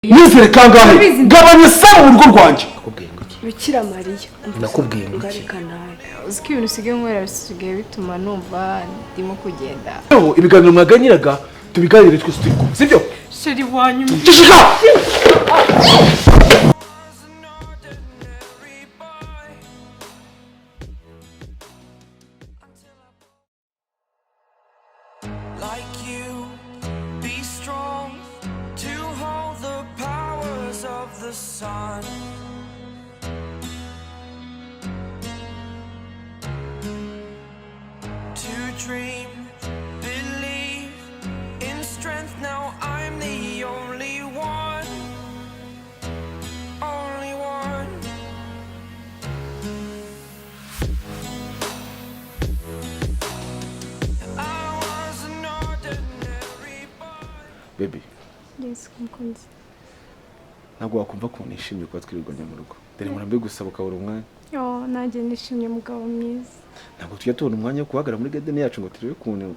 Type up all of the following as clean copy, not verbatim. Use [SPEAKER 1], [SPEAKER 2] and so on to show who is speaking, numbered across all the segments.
[SPEAKER 1] Nizere kangahe?
[SPEAKER 2] Urabizi.
[SPEAKER 1] Gabanya isaro mu rugo rwanjye.
[SPEAKER 3] Nakubwiye ngo iki?
[SPEAKER 2] Bikira Mariya.
[SPEAKER 3] Nakubwiye ngo iki?
[SPEAKER 2] Ngareka nawe.
[SPEAKER 4] Uzi ko ibintu usigaye unkorera bisigaye bituma numva ndimo kugenda.
[SPEAKER 1] Yewe, ibiganiro mwaganiraga tubiganire twese turi kumwe, sibyo?
[SPEAKER 4] Chéri wanyuma.
[SPEAKER 1] Ceceka!
[SPEAKER 5] Like you, be strong to hold the powers of the sun. To dream, believe in strength. Now I'm the only one, only one. I was an ordinary boy.
[SPEAKER 1] Baby.
[SPEAKER 4] Yes, mukunzi.
[SPEAKER 1] Ntabwo wakumva ukuntu nishimye kuba twirirwanya mu rugo. Dore mpora mbigusaba ukabura umwanya.
[SPEAKER 4] Oh, nanjye nishimye, mugabo mwiza.
[SPEAKER 1] Ntabwo tujya tubona umwanya wo guhagarara muri garden yacu ngo turebe ukuntu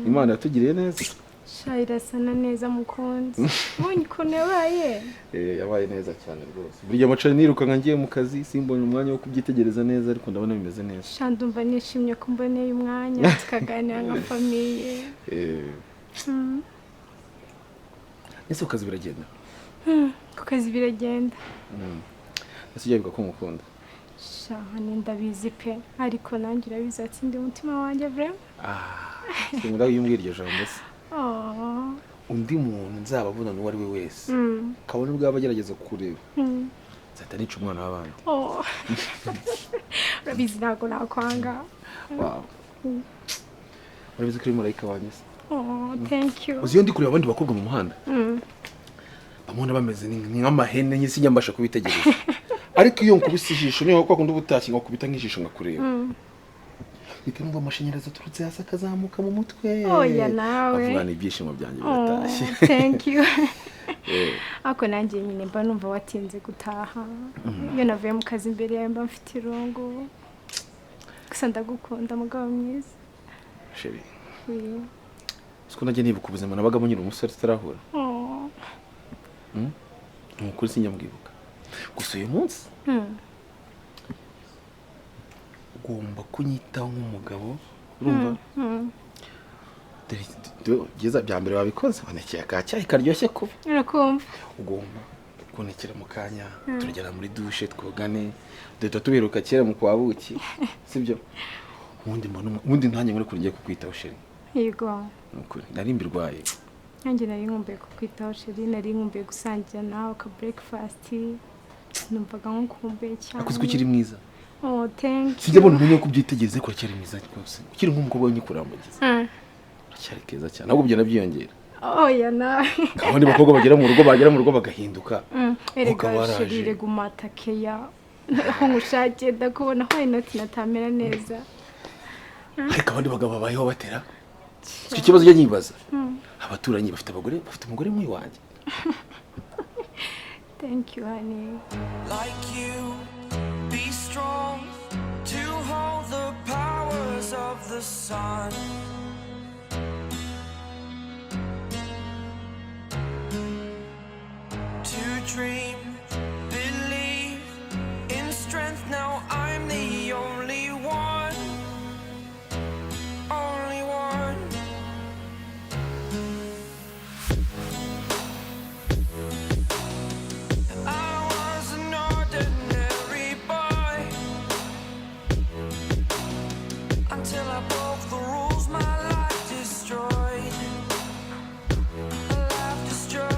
[SPEAKER 1] Imana yatugiriye neza.
[SPEAKER 4] Sha, irasana neza, mukunzi. Ubonye ukuntu yabaye?
[SPEAKER 1] Eh, yabaye neza cyane rwose. Burya amacara nirukanka ngiye mu kazi, simbonye umwanya wo kubyitegereza neza, ariko ndabona bimeze neza.
[SPEAKER 4] Sha, ndumva nishimye ko mboneye umwanya tukaganira nka famille.
[SPEAKER 1] Eh, ese ku kazi biragenda?
[SPEAKER 4] Ku kazi biragenda.
[SPEAKER 1] Ese ujya wibuka ko ngukunda?
[SPEAKER 4] Sha honey, ndabizi pe, ariko nanjye urabizi atsinda umutima wanjye vraiment.
[SPEAKER 1] Sinkunda iyo umbwira iryo jambo se.
[SPEAKER 4] Oh.
[SPEAKER 1] Undi muntu nzaba abona n'uwo ari we wese, kabone ubwo yaba agerageza kukureba, nzahita nica umwana w'abandi.
[SPEAKER 4] Oh. Urabizi ntabwo nakwanga.
[SPEAKER 1] Wow, urabizi ko uri marayika wanjye se?
[SPEAKER 4] Oh, thank you.
[SPEAKER 1] Uzi iyo ndi kureba abandi bakobwa mu muhanda, bamubona bameze ni nk'amahene nyine, sinjya mbasha kubitegereza. Ariko iyo nkubise ijisho, niyo kwa kundi uba utashye ngakubita nk'ijisho ngakureba, mpita numva amashanyarazi aturutse hasi akazamuka mu mutwe.
[SPEAKER 4] Oya nawe.
[SPEAKER 1] Avuga ni ibyishimo byanjye
[SPEAKER 4] Oh,
[SPEAKER 1] biratashye.
[SPEAKER 4] thank you. Ariko nanjye nyine mba numva watinze gutaha. Iyo navuye mu kazi imbere yawe mba mfite irungu. Gusa ndagukunda, mugabo mwiza.
[SPEAKER 1] Chéri.
[SPEAKER 4] Oui.
[SPEAKER 1] Siko najya nibuka ubuzima nabagamo nkiri umusore tutarahura.
[SPEAKER 4] Oh.
[SPEAKER 1] Ni ukuri sinjya mbwibuka. Gusa uyu munsi ugomba kunyitaho nk'umugabo, urumva? Dore byiza bya mbere wabikoze, wanekeye aka cyayi karyoshye kubi.
[SPEAKER 4] Urakumva.
[SPEAKER 1] Ugomba kunekera mu kanya turagera muri douche twogane, duhita tubiruka kera mu kwa buki, sibyo? Ubundi mbona ubundi ntanjye muri kuri ngiye kukwitaho, chéri.
[SPEAKER 4] Yego.
[SPEAKER 1] Ni ukuri nari mbirwaye.
[SPEAKER 4] Nanjye nari nkumbuye kukwitaho, chéri, nari nkumbuye gusangira nawe ka breakfast. Numvaga nkukumbuye cyane.
[SPEAKER 1] Ariko uzi ko ukiri mwiza?
[SPEAKER 4] Oh, thank you.
[SPEAKER 1] Sinjya mbona umwanya wo kubyitegereza, ariko uracyari mwiza rwose, ukiri nk'umukobwa w'inyikurambageza. Uracyari keza cyane, ahubwo bigenda byiyongera.
[SPEAKER 4] Oya nawe.
[SPEAKER 1] Abandi bakobwa bagera mu rugo, bagera mu rugo bagahinduka.
[SPEAKER 4] Erega
[SPEAKER 1] Ukaba waraje.
[SPEAKER 4] Chéri, rega umatakeya aho nkushakiye ndakubona, why not natamera neza?
[SPEAKER 1] Ariko abandi bagabo babayeho batera icyo kibazo ujya nyibaza, abaturanyi bafite abagore, bafite umugore nk'uyu wanjye.
[SPEAKER 4] Thank you, honey.
[SPEAKER 5] Like you, be strong to hold the powers of the sun. To dream, believe in strength. Now I'm the only one, only one. I was an ordinary boy until I broke the rules. My life destroyed. Life destroyed.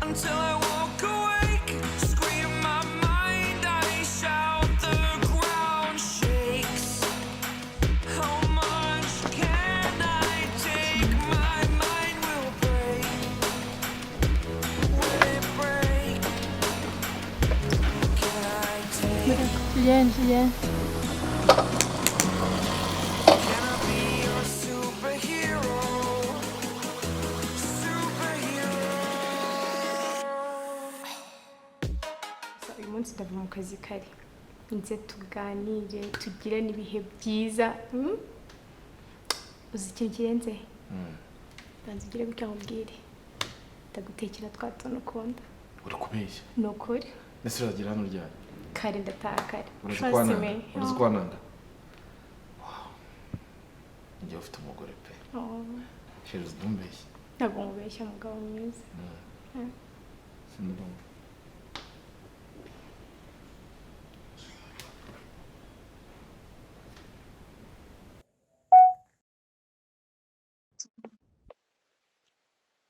[SPEAKER 5] Until I woke awake, scream my mind, I shout, the ground shakes. How much can I take? My mind will break. Will it break? Can I take?
[SPEAKER 4] Bien, bien.
[SPEAKER 5] Can I be your superhero? Superhero.
[SPEAKER 4] Uyu munsi ndava mu kazi kare, nze tuganire, tugire n'ibihe byiza. Uzi ikintu kirenze? Banza ugire gutya nkubwire. Ndagutekera twa tuntu ukunda.
[SPEAKER 1] Uri kubeshya?
[SPEAKER 4] Ni ukuri.
[SPEAKER 1] Ese uragera hano ryari?
[SPEAKER 4] Kare, ndataha kare.
[SPEAKER 1] Urazi
[SPEAKER 4] Trust
[SPEAKER 1] ko wananga?
[SPEAKER 4] me.
[SPEAKER 1] Urazi ko wananga? Wow, njyewe ufite umugore pe.
[SPEAKER 4] Oh,
[SPEAKER 1] Chéri, uzi ntumbeshye.
[SPEAKER 4] Ntabwo nkubeshya, mugabo mwiza.
[SPEAKER 1] Sindumva.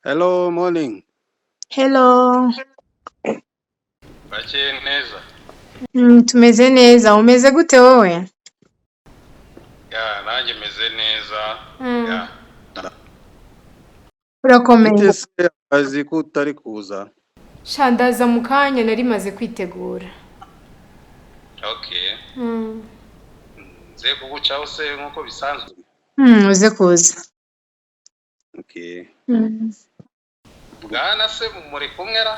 [SPEAKER 2] Hello, morning.
[SPEAKER 3] Hello.
[SPEAKER 2] Bakeye neza.
[SPEAKER 3] Tumeze neza. Umeze gute wowe?
[SPEAKER 2] Ya, nanjye meze neza. Ya.
[SPEAKER 3] Urakomeye.
[SPEAKER 2] Bite se akazi ko utari kuza?
[SPEAKER 4] Sha, ndaza mu kanya, nari maze kwitegura.
[SPEAKER 2] Okay. Nze kugucaho se nk'uko bisanzwe?
[SPEAKER 3] Uze kuza.
[SPEAKER 2] Okay. Bwana se muri kumwe ra?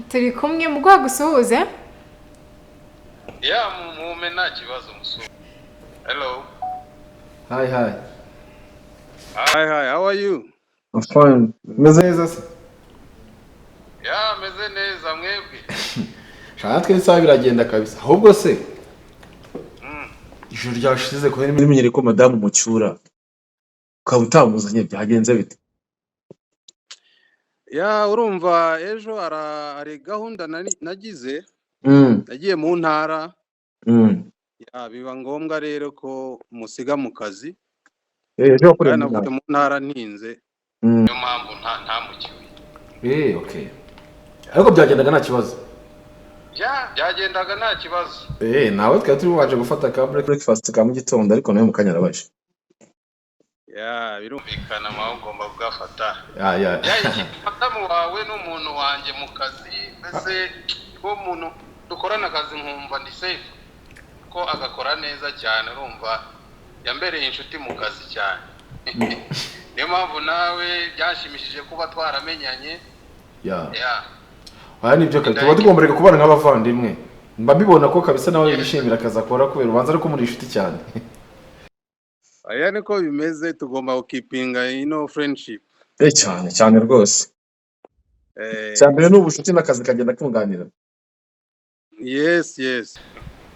[SPEAKER 4] Turi kumwe mu gusuhuze.
[SPEAKER 2] Ya, mume nta kibazo musu. Hello.
[SPEAKER 1] Hi, hi.
[SPEAKER 2] Hi, hi, how are you?
[SPEAKER 1] I'm fine. Meze neza se?
[SPEAKER 2] Ya, meze neza, mwebwe?
[SPEAKER 1] Sha, natwe isaha biragenda kabisa. Ahubwo se ijoro ryashize kubera nimenyere ko madamu mucyura ukaba utamuzanye, byagenze bite?
[SPEAKER 2] Ya, urumva ejo hari gahunda nagize, nagiye mu ntara. Ya, biba ngombwa rero ko musiga mu kazi.
[SPEAKER 1] Ejo wakoreye
[SPEAKER 2] Kandi
[SPEAKER 1] mu
[SPEAKER 2] navuye
[SPEAKER 1] ntara?
[SPEAKER 2] mu ntara ntinze. Niyo mpamvu ntamucyuye.
[SPEAKER 1] Okay, ariko byagendaga nta kibazo?
[SPEAKER 2] Ya, byagendaga nta kibazo.
[SPEAKER 1] Nawe twari turi bubanje gufata ka breakfast ka mu gitondo, ariko nawe mu kanya arabaje.
[SPEAKER 2] Ya, birumvikana, mawe ugomba kugafata.
[SPEAKER 1] Ya.
[SPEAKER 2] Ya, iki madamu wawe ni umuntu wanjye mu kazi, mbese wo muntu dukorana akazi nkumva ndi safe ko agakora neza cyane. Urumva yambereye inshuti mu kazi cyane, niyo mpamvu nawe byashimishije kuba twaramenyanye.
[SPEAKER 1] Ya.
[SPEAKER 2] Ya.
[SPEAKER 1] Aya nibyo kabisa, tuba tugomba reka kubana nk'abavandimwe. Mba mbibona ko kabisa nawe yishimira akazi akora kubera ubanza ariko muri inshuti cyane.
[SPEAKER 2] Aya niko bimeze, tugomba gukeepinga ino friendship.
[SPEAKER 1] Cyane cyane rwose. Cya mbere ni ubucuti n'akazi kagenda kunganira.
[SPEAKER 2] Yes.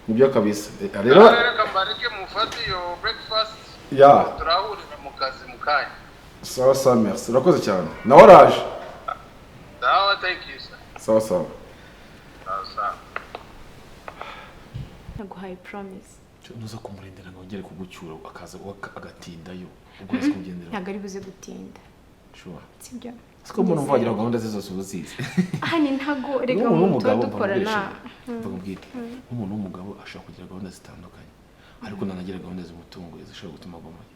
[SPEAKER 1] Nibyo kabisa. Rero
[SPEAKER 2] reka mbareke mufate iyo breakfast.
[SPEAKER 1] Ya.
[SPEAKER 2] Turahurira mu kazi mu kanya.
[SPEAKER 1] Sawa sawa, merci, urakoze cyane, nawe araje.
[SPEAKER 2] Sawa, thank you sir.
[SPEAKER 1] Sawa sawa.
[SPEAKER 2] Sawa sawa.
[SPEAKER 4] Naguhaye promise.
[SPEAKER 1] Nuza kumurindira ngo wongere kugucyura akaza agatindayo, ubwo uraza kumugendera.
[SPEAKER 4] Ntabwo ari buze gutinda.
[SPEAKER 1] Sure?
[SPEAKER 4] Sibyo.
[SPEAKER 1] Siko umuntu uvagira gahunda ze zose uba uzizi.
[SPEAKER 4] Hani, ntabwo reka
[SPEAKER 1] Nk'umuntu
[SPEAKER 4] umuntu tuba
[SPEAKER 1] w'umugabo
[SPEAKER 4] dukorana.
[SPEAKER 1] Mvuga ubwite, nk'umuntu w'umugabo ashobora kugira gahunda zitandukanye, ariko nanagira gahunda zimutunguye zishobora gutuma agumayo.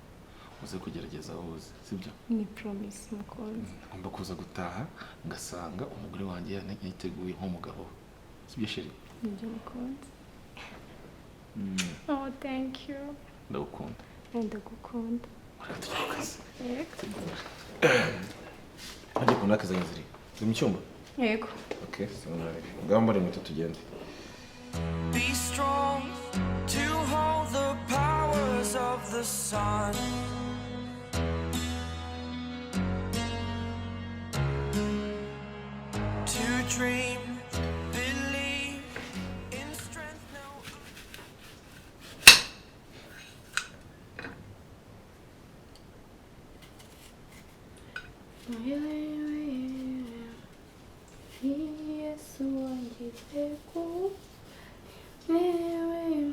[SPEAKER 1] Uze kugerageza aho uzi, sibyo?
[SPEAKER 4] Ni promise, mukunzi.
[SPEAKER 1] Ngomba kuza gutaha ngasanga umugore wanjye yiteguye nk'umugabo we, sibyo chéri?
[SPEAKER 4] Nibyo, mukunzi. Oh, thank you.
[SPEAKER 1] Ndagukunda.
[SPEAKER 4] Ndagukunda.
[SPEAKER 1] Reka tujye ku kazi.
[SPEAKER 4] Yego.
[SPEAKER 1] Hajye ku nake zanjye ziri mu cyumba.
[SPEAKER 4] Yego.
[SPEAKER 1] Okay, ngaho mbare inkweto tugende.
[SPEAKER 5] Be strong to hold the powers of the sun. To dream, believe in strength now.
[SPEAKER 4] Yesu wangize ku wewe,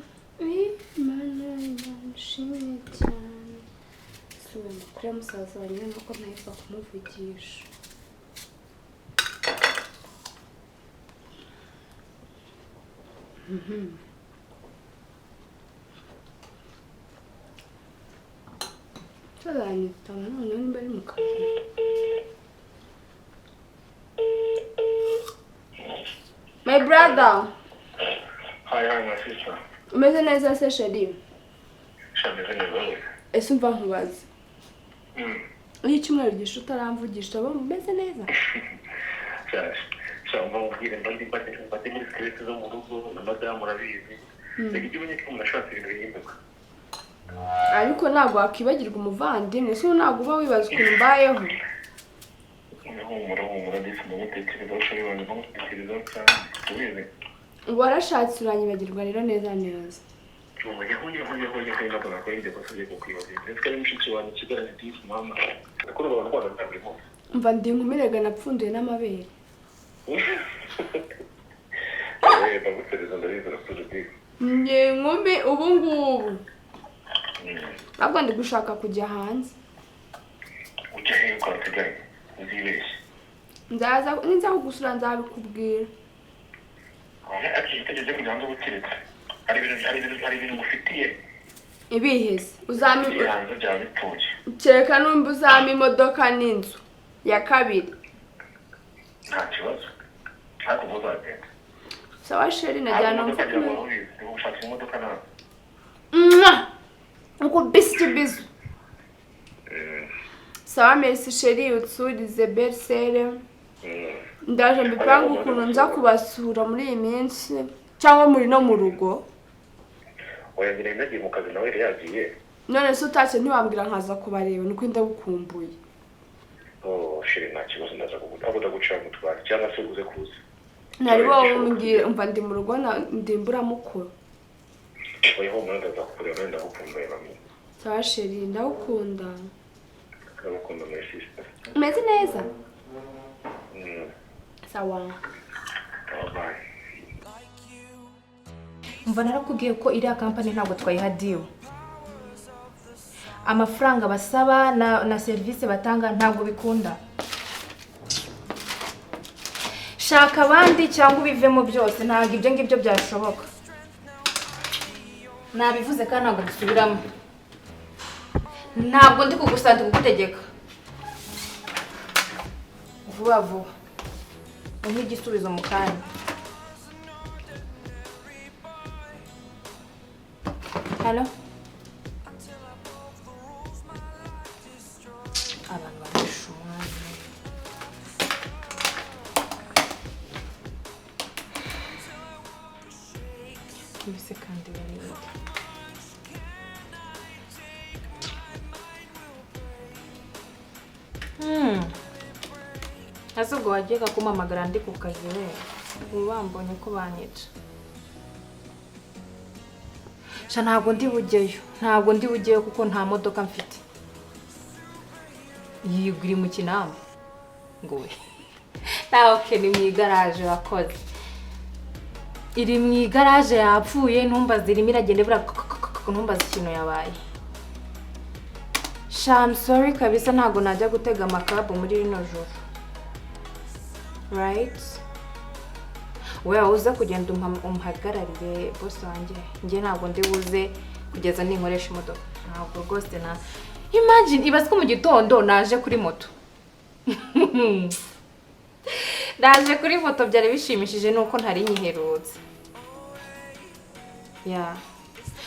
[SPEAKER 4] Imana yanshimye cyane. Si uyu makuru ya musaza wanjye, nuko ntahita kumuvugisha. Tuzanyitaba noneho nimba ari mu kazi. My brother.
[SPEAKER 6] Hi, hi, my sister.
[SPEAKER 4] Umeze neza se chéri?
[SPEAKER 6] Sha, meze neza we.
[SPEAKER 4] Ese umva nkubaze, iyo icyumweru gishe utaramvugisha, uba umeze neza?
[SPEAKER 6] Sha, sha, umva mubwire, mba ndi muri stress zo mu rugo na madamu, urabizi. Reka ijye umenya ko umuntu ashatse ibintu bihinduka.
[SPEAKER 7] Ariko ntabwo wakwibagirwa umuvandimwe, si ntabwo uba wibaza ukuntu mbayeho.
[SPEAKER 6] Humura, humura, ndetse ndagutekerezaho, chéri wanjye, ndagutekerezaho cyane, ubizi.
[SPEAKER 7] Warashatse uranyibagirwa rero neza neza.
[SPEAKER 6] Hoya, hoya, hoya, hoya, hoya, ntabwo nakora iryo kosa ryo kukwibagirwa, ndetse ari mushiki wanjye usigaranye. Disi mama, ndakora abantu rwanda bwa buri munsi.
[SPEAKER 7] Mva, ndi inkumirega, napfunduye n'amabere.
[SPEAKER 6] Ndagutereza, ndabizi, urakuze disi.
[SPEAKER 7] Ndi inkumi ubu ngubu, ntabwo ndi gushaka kujya hanze.
[SPEAKER 6] Ujya hehe ukahasigaye? Uzibeshye.
[SPEAKER 7] Nzaza, ninza kugusura nzabikubwira.
[SPEAKER 6] Ariko igitekerezo cyo kujya hanze ubukeretse, hari ibintu ngufitiye.
[SPEAKER 7] Ibiheze uzampa?
[SPEAKER 6] Ufitiye hanze byaba bipfuye.
[SPEAKER 7] Kereka numva uzampa imodoka n'inzu ya kabiri.
[SPEAKER 6] Nta kibazo, ariko ubu uzagenda.
[SPEAKER 7] Sawa chéri, najyana.
[SPEAKER 6] Imodoka
[SPEAKER 7] Numva
[SPEAKER 6] ngira ngo urabizi, ndi gushaka imodoka nawe.
[SPEAKER 7] Ukubise ikibizo. Sawa, merci chéri, utsurize belle-sœur. Ndaje mbipanga ukuntu nza kubasura muri iyi minsi, cyangwa muri no mu rugo.
[SPEAKER 6] Oya, ngira nagiye mu kazi, nawe yari yagiye.
[SPEAKER 7] None se utashye ntiwambwira nkaza kubareba? Nuko ndagukumbuye.
[SPEAKER 6] Oh chéri, nta kibazo, ndaza ahubwo ndagucira mu tubari cyangwa se uze kuza.
[SPEAKER 7] Ntari wowe umbwira, umva, ndi mu rugo ndi imburamukoro.
[SPEAKER 6] Oya, humura, ndaza kukureba nawe, ndagukumbuye mami.
[SPEAKER 7] Sawa chéri, ndagukunda.
[SPEAKER 6] Ndagukunda, my sister.
[SPEAKER 7] Umeze neza?
[SPEAKER 6] Mm.
[SPEAKER 7] Sawa.
[SPEAKER 6] Oh, bye.
[SPEAKER 8] Umva, narakubwiye ko iriya kampani ntabwo twayiha deal. Amafaranga basaba na serivisi batanga ntabwo bikunda. Shaka abandi cyangwa ubivemo byose, ntabwo ibyo ngibyo byashoboka. Nabivuze kandi ntabwo bisubiramo. Ntabwo ndi kugusaba, ndi kugutegeka. Vuba vuba umpe igisubizo mu kanya. Halo, abantu barisha umwanya. Mbese kandi bariga. Ese ubwo wagiye kumpamagara ndi ku kazi we? Ubu bambonye ko banyica. Sha, ntabwo ndi bujyeyo, ntabwo ndi bujyeyo kuko nta modoka mfite. Yigwa iri mu kinamba ngo we nawe. Okay, ni mu igaraje wakoze, iri mu igaraje yapfuye. Ntumbaze, irimo iragenda ibura, ntumbaze ikintu yabaye. Sha, I'm sorry kabisa, ntabwo najya gutega amakabu muri rino joro, right? Wewe uza kugenda umuhagararire boss wanjye. Njye ntabwo ndi buze kugeza ninkoresha imodoka, ntabwo rwose. Na imagine, ibaze ko mu gitondo naje kuri moto, naje kuri moto, byari bishimishije nuko ntari nyiherutse. Ya,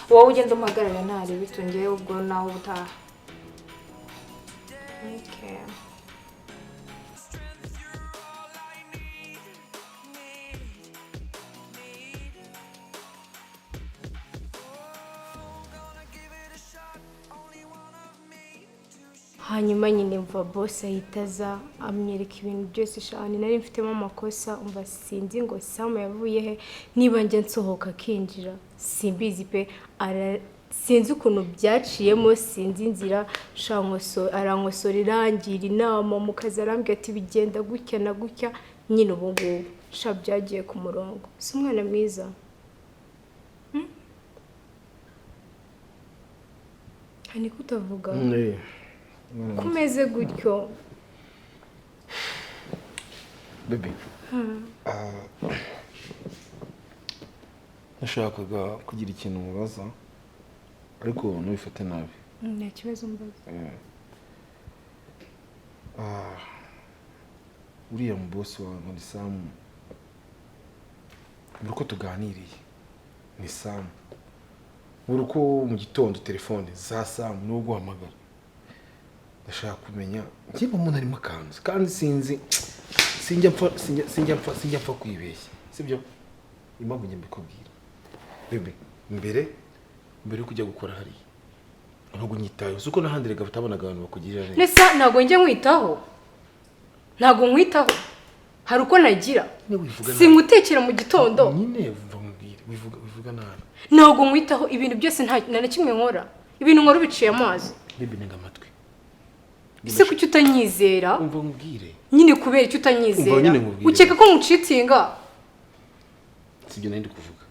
[SPEAKER 8] wowe ugenda umuhagararire, ntari bitungiye ubwo nawe ubutaha. Okay.
[SPEAKER 4] Hanyuma nyine mva, boss ahita aza amwereka ibintu byose. Shani, nari mfitemo amakosa. Umva, sinzi ngo Samu yavuye he, niba njya nsohoka akinjira, simbizi pe. Sinzi ukuntu byaciyemo, sinzi inzira. Sha, arankosora, irangira inama mu kazi, arambwira ati bigenda gutya na gutya. Nyine ubu ngubu sha byagiye ku murongo. Si umwana mwiza? Hmm? Niko utavuga ko umeze gutyo?
[SPEAKER 1] Bébé, nashakaga kugira ikintu mubaza, ariko ntubifate nabi.
[SPEAKER 4] Nta kibazo, mbaza.
[SPEAKER 1] Uriya mu boss wawe ngo ni Samu, buri uko tuganiriye ni Samu, buri uko mu gitondo telefone za Samu niwo guhamagara. Ndashaka kumenya, njye umuntu arimo akanzu kandi sinzi, sinjya mpfa kwibeshya, sibyo? Impamvu njye mbikubwira, bébé, mbere yo kujya gukora hariya Ntabwo unyitayeho, si uko n'ahandi rega utabonaga abantu bakugirira neza.
[SPEAKER 4] Nese ntabwo njya nkwitaho? Ntabwo nkwitaho? Hari uko nagira?
[SPEAKER 1] Nyine wivuga nabi.
[SPEAKER 4] Singutekera mu gitondo?
[SPEAKER 1] Nyine vuva nkubwire, wivuga, wivuga nabi.
[SPEAKER 4] Ntabwo nkwitaho? Ibintu byose, nta na kimwe nkora, ibintu nkora ubiciye amazi.
[SPEAKER 1] Baby, ntega amatwi.
[SPEAKER 4] Ese kuki utanyizera?
[SPEAKER 1] Umva nkubwire.
[SPEAKER 4] Nyine kubera icyo utanyizera?
[SPEAKER 1] Umva nyine nkubwire.
[SPEAKER 4] Ukeka ko nkucheatinga?
[SPEAKER 1] Sibyo nari ndi kuvuga.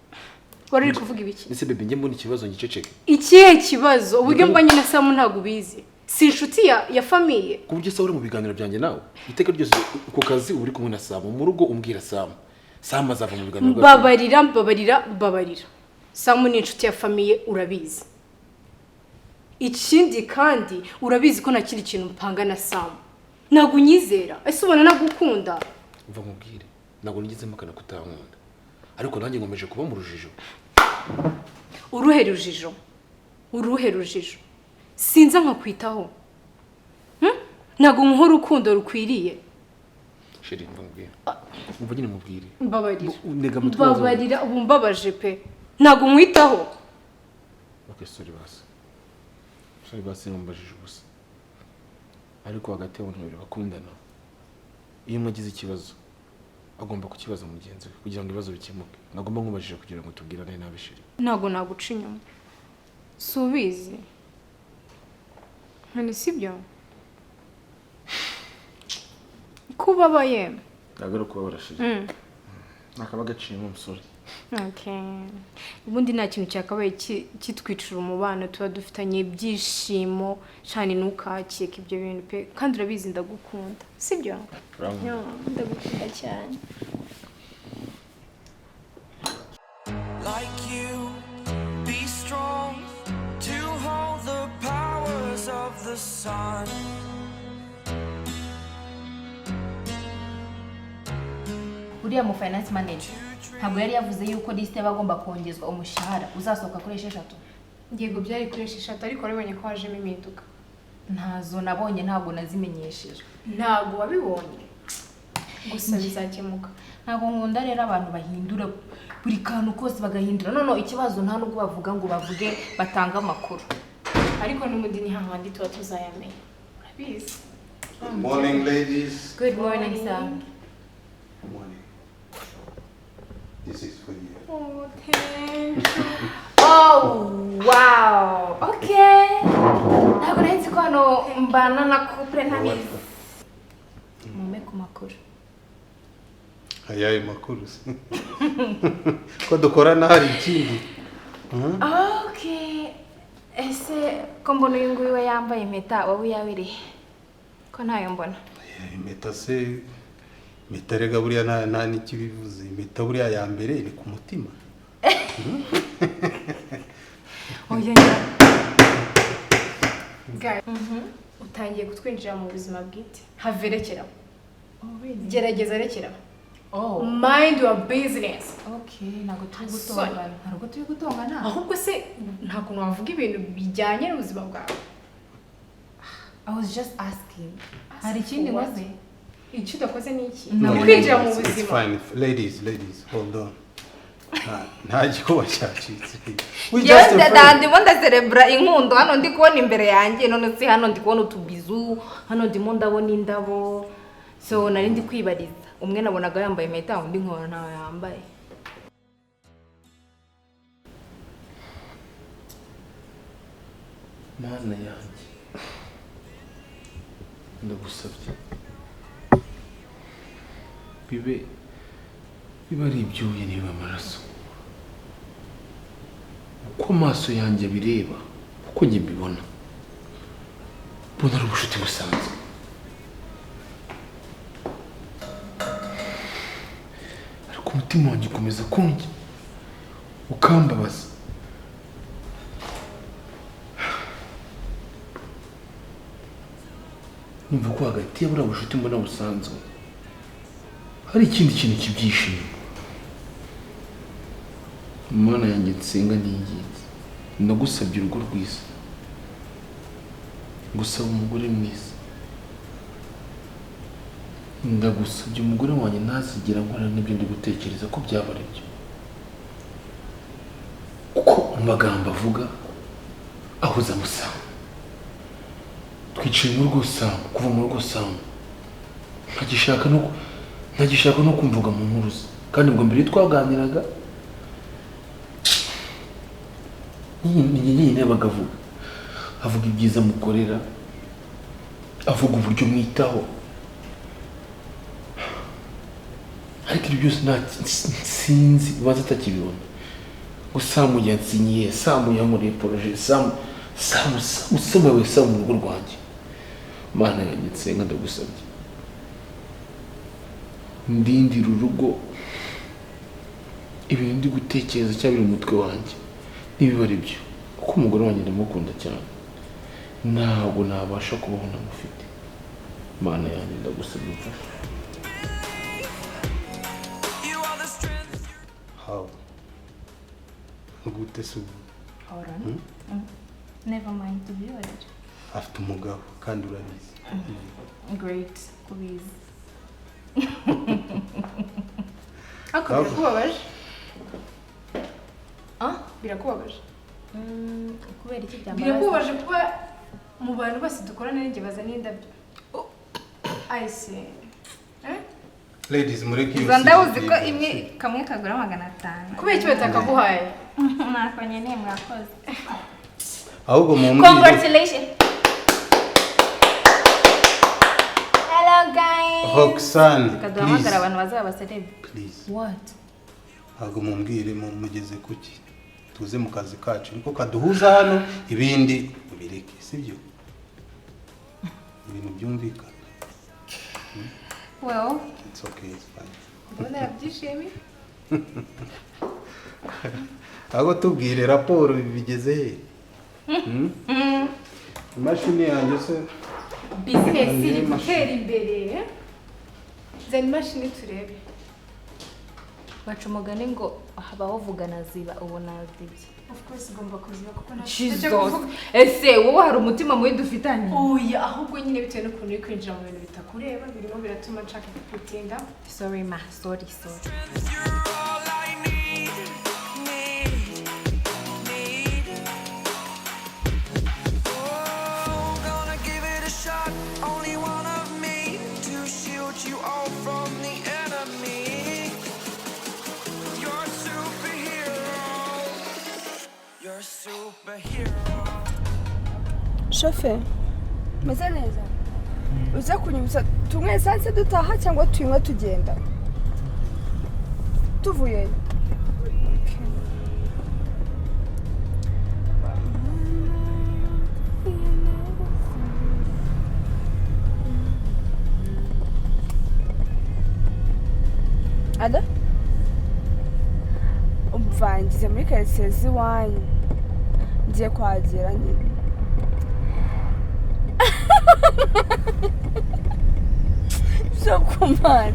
[SPEAKER 4] Wari uri kuvuga ibiki?
[SPEAKER 1] Ese baby, njye mbona ikibazo ngiceceke?
[SPEAKER 4] Ikihe kibazo? Uburyo mbanye na Samu ntabwo ubizi? Si inshuti ya famille?
[SPEAKER 1] Ku buryo se uri mu biganiro byanjye nawe iteka ryose, ku kazi uba uri kumwe na Samu, mu rugo umbwira Samu, Samu azava mu biganiro bwacu.
[SPEAKER 4] Mbabarira, mbabarira, mbabarira. Samu ni inshuti ya famille, urabizi. Ikindi kandi urabizi ko nta kindi kintu mpanga na Samu. Ntabwo unyizera? Ese ubona nagukunda?
[SPEAKER 1] Umva nkubwire, ntabwo nigeze mpakana kutankunda, ariko nanjye nkomeje kuba mu rujijo.
[SPEAKER 4] Uruhe rujijo? Uruhe rujijo? Sinza nkakwitaho? Ntabwo nkuha urukundo rukwiriye?
[SPEAKER 1] Chérie, umva nkubwire, umva nyine nkubwire.
[SPEAKER 4] Mbabarira.
[SPEAKER 1] Ntega amatwi maze.
[SPEAKER 4] Mbabarira, ubu mbabaje pe. Ntabwo nkwitaho?
[SPEAKER 1] Okay, sorry basi, sorry basi, numbajije ubusa. Ariko hagati y'abantu babiri bakundana, iyo umwe agize ikibazo agomba kukibaza mugenzi we kugira ngo ibibazo bikemuke. Nagomba nkubajije kugira ngo tubwirane nabi, chérie.
[SPEAKER 4] Ntabwo naguca inyuma, si ubizi? None sibyo ko ubabaye?
[SPEAKER 1] Ntabwo ari ukubabara, chérie, nakaba gaciyemo umusore.
[SPEAKER 4] Okay. Ubundi nta kintu cyakabaye kitwicira umubano tuba dufitanye ibyishimo cyane. Ntukakeke ibyo bintu pe, kandi urabizi ndagukunda, sibyo?
[SPEAKER 1] Urankunda.
[SPEAKER 4] Yeah, ndagukunda cyane.
[SPEAKER 5] Like you, be strong to hold the powers of the sun.
[SPEAKER 8] Uriya mu finance manager ntabwo yari yavuze yuko lisite y'abagomba kongezwa umushahara uzasohoka kuri 6?
[SPEAKER 4] Yego, byari kuri 6, ariko warabonye ko hajemo impinduka.
[SPEAKER 8] Ntazo nabonye, ntabwo nazimenyeshejwe.
[SPEAKER 4] Ntabwo wabibonye? Gusa bizakemuka.
[SPEAKER 8] Ntabwo nkunda rero abantu bahindura buri kantu kose bagahindura. None ikibazo, nta nubwo bavuga ngo bavuge batange amakuru.
[SPEAKER 4] Ariko n'ubundi ni hahandi tuba tuzayamenya, urabizi.
[SPEAKER 9] Good morning, ladies.
[SPEAKER 8] Good morning, sir.
[SPEAKER 9] Good morning. This is for you.
[SPEAKER 4] Oh, thank you.
[SPEAKER 8] Oh wow, okay, ntabwo nari nzi ko hano mbana na couple ntabizi. Mume ku makuru.
[SPEAKER 9] Ayaye makuru se? Ko dukorana hari ikindi?
[SPEAKER 8] Okay, ese ko mbona uyu nguyu we yambaye impeta, wowe iyawe iri ko ntayo mbona?
[SPEAKER 9] Impeta se, impeta rega buriya nta n'ikibivuze. Impeta buriya ya mbere iri ku mutima.
[SPEAKER 8] Oya njya.
[SPEAKER 4] Guys, utangiye kutwinjira mu buzima bwite. Have, rekera, gerageza rekera.
[SPEAKER 8] Oh.
[SPEAKER 4] Mind your business.
[SPEAKER 8] Okay, ntabwo turi
[SPEAKER 4] Sorry.
[SPEAKER 8] gutongana, ntabwo turi gutongana.
[SPEAKER 4] Ahubwo se nta kuntu wavuga ibintu bijyanye n'ubuzima bwawe?
[SPEAKER 8] I was just asking, hari ikindi
[SPEAKER 4] For what?
[SPEAKER 8] nkoze?
[SPEAKER 4] Icyo udakoze ni iki?
[SPEAKER 8] No.
[SPEAKER 4] Ni kwinjira mu
[SPEAKER 9] It's
[SPEAKER 4] buzima.
[SPEAKER 9] fine. Ladies, ladies, hold on. Nta gikuba cyacitse. We just a friend.
[SPEAKER 8] Ndimo ndaserebura inkundo hano ndi kubona imbere yanjye. None se hano ndi kubona utubizu, hano ndimo ndabona indabo, so nari ndi kwibariza. Umwe nabonaga yambaye impeta, undi nkabona ntawe yambaye.
[SPEAKER 1] Mana yanjye, ndagusabye bibe biba ari ibyuya niba amaraso, uko amaso yanjye abireba, uko njye mbibona, mbona ari ubucuti busanzwe. Ariko umutima wanjye ukomeza kundya, ukambabaza. Numva ko hagati ya buriya bucuti mbona busanzwe hari ikindi kintu kibyishimo. Mana yanjye nsenga n'ingenzi, ndagusabye urugo rwiza, ngusaba umugore mwiza, ndagusabye umugore wanjye ntazigera nkora n'ibyo ndi gutekereza ko byaba ari byo, kuko mu magambo avuga ahuza amusanga. Nicaye mu rugo Samu, kuva mu rugo Samu ntagishaka no kumvuga mu nkuru ze. Kandi ubwo mbere twaganiraga nyine bagavuga, avuga ibyiza mukorera, avuga uburyo mwitaho, ariko ibyo byose nta sinzi ubanza atakibibona. Ngo Samu yansinyiye, Samu yankoreye poroje, Samu Samu Samu Samu we Samu mu rugo rwanjye. Mana yanjye nsenga ndagusabye, ndindira urugo, ibintu ndi gutekereza cyangwa biri mu mutwe wanjye nibiba ari byo, kuko umugore wanjye ndamukunda cyane, ntabwo nabasha kubaho ntamufite. Mana yanjye ndagusabye umfashe.
[SPEAKER 9] How? Gute se ubu?
[SPEAKER 8] Hold on. Never mind to be honest.
[SPEAKER 9] Afite umugabo kandi urabizi.
[SPEAKER 8] Great, kubizi.
[SPEAKER 7] Ako birakubabaje? Ah, birakubabaje.
[SPEAKER 8] Kubera iki byambabaza?
[SPEAKER 4] Birakubabaje kuba mu bantu bose dukorana n'injye bazana indabyo. I see.
[SPEAKER 9] Ladies, mureke iyo.
[SPEAKER 8] Izo ndabuzi ko imwe kamwe kagura 500.
[SPEAKER 4] Kubera iki batakaguhaye?
[SPEAKER 8] Ntako nyene mwakoze.
[SPEAKER 9] Ahubwo mumbwire.
[SPEAKER 8] Congratulations. Hello guys.
[SPEAKER 9] Roxanne,
[SPEAKER 8] Kaduhamagara abantu bazaba baceleb.
[SPEAKER 9] Please.
[SPEAKER 8] What?
[SPEAKER 9] Ahubwo mumbwire mugeze kuki? Tuze mu kazi kacu niko kaduhuza hano, ibindi ubireke, sibyo? Ibintu byumvikana.
[SPEAKER 8] Well,
[SPEAKER 9] it's okay, it's fine.
[SPEAKER 8] Ndabona yabyishimiye.
[SPEAKER 9] Ahubwo tubwire raporo bigeze he? Imashini yanjye se
[SPEAKER 4] business iri gutera imbere. Zana imashini turebe.
[SPEAKER 8] Baca umugani ngo habaho vuga na ziba, ubu nazibye.
[SPEAKER 4] Of course ugomba kuziba kuko nta
[SPEAKER 8] Jesus. Ese wowe hari umutima mubi dufitanye?
[SPEAKER 4] Oya, ahubwo nyine bitewe n'ukuntu uri kwinjira mu bintu bitakureba birimo biratuma nshaka kugutinda.
[SPEAKER 8] Sorry ma, sorry sorry.
[SPEAKER 7] Shofe, meze neza. Uze kunyibutsa tunywe esanse dutaha cyangwa tuyinywe tugenda? Tuvuye. Ada? Umva ngize muri quartier z'iwanyu. Ngiye kuhagera nyine. Byo kumana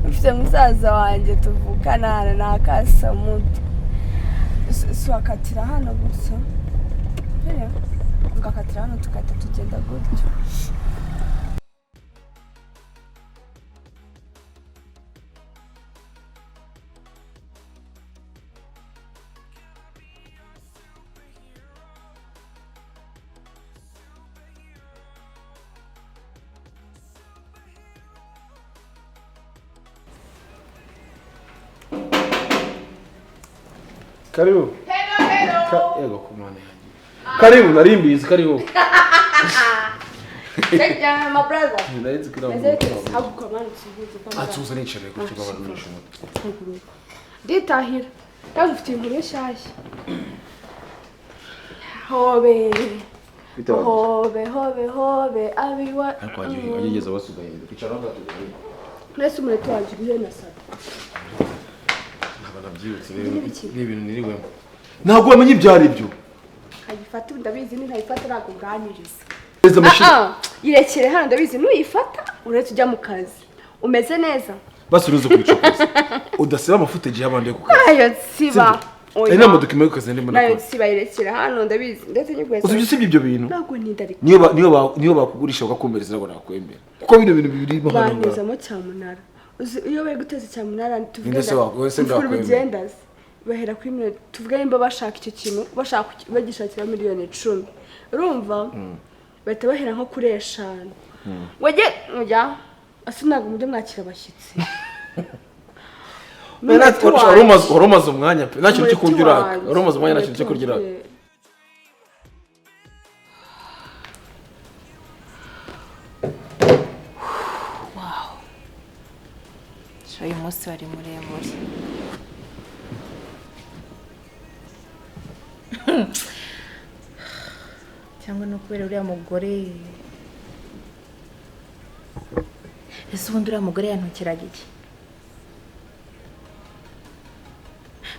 [SPEAKER 7] mfite musaza wanjye tuvukana hano ni akasamuto. Swakatira hano gutya, ugakatira hano tugahita tugenda gutyo.
[SPEAKER 1] Karibu.
[SPEAKER 7] Hello, hello.
[SPEAKER 1] Yego kumana yanjye. Karibu narimbizi karibu.
[SPEAKER 7] Thank you my brother.
[SPEAKER 1] Ndayizi kira. Atuza nicare ku kigo abantu n'ishuri.
[SPEAKER 7] Nditahira. Kandi ufite inkuru nshyashya. Hobe. Hobe hobe hobe abiwa.
[SPEAKER 1] Ariko wageze basugaye. Icara ngato.
[SPEAKER 7] Nese umureti wanjye urihe na sata.
[SPEAKER 1] Nabyibutse ni ibintu niriwemo. Ntabwo wamenye ibyo ari byo.
[SPEAKER 7] Nkayifata ndabizi ni nkayifata nakuganiriza. Irekere hano ndabizi nuyifata uretse ujya mu kazi. Umeze neza.
[SPEAKER 1] Basuruze kubicokoza. Udasiba amafuta gihe abandi yo kukazi.
[SPEAKER 7] Ayo siba.
[SPEAKER 1] Oya. Ari n'amadokima yo kukazi ndimo nakora.
[SPEAKER 7] Nayo siba irekere hano ndabizi ndetse nyigweza.
[SPEAKER 1] Uzi usibye ibyo bintu.
[SPEAKER 7] Ntabwo nindarika.
[SPEAKER 1] Niyo bakugurisha bakakumbereza ntabwo nakwemera. Kuko bino bintu bibiri mo hano.
[SPEAKER 7] Banezamo cyamunara. Uzi iyo bari guteza cyamunara tuvuge bahera kuri miliyoni tuvuge nimba bashaka icyo kintu bashaka bagishakira miliyoni 10 urumva Bahita bahera nko kuri 5. Wajye ujya ase ntabwo mujye mwakira abashyitsi.
[SPEAKER 1] Wari umaze umwanya pe, nta kintu cyo kurya uraka. Wari umaze umwanya nta kintu cyo kurya uraka.
[SPEAKER 8] Wow. Uyu munsi wari muremure. Cyangwa no kubera uriya mugore. Ese ubundi uriya mugore yantukiraga iki?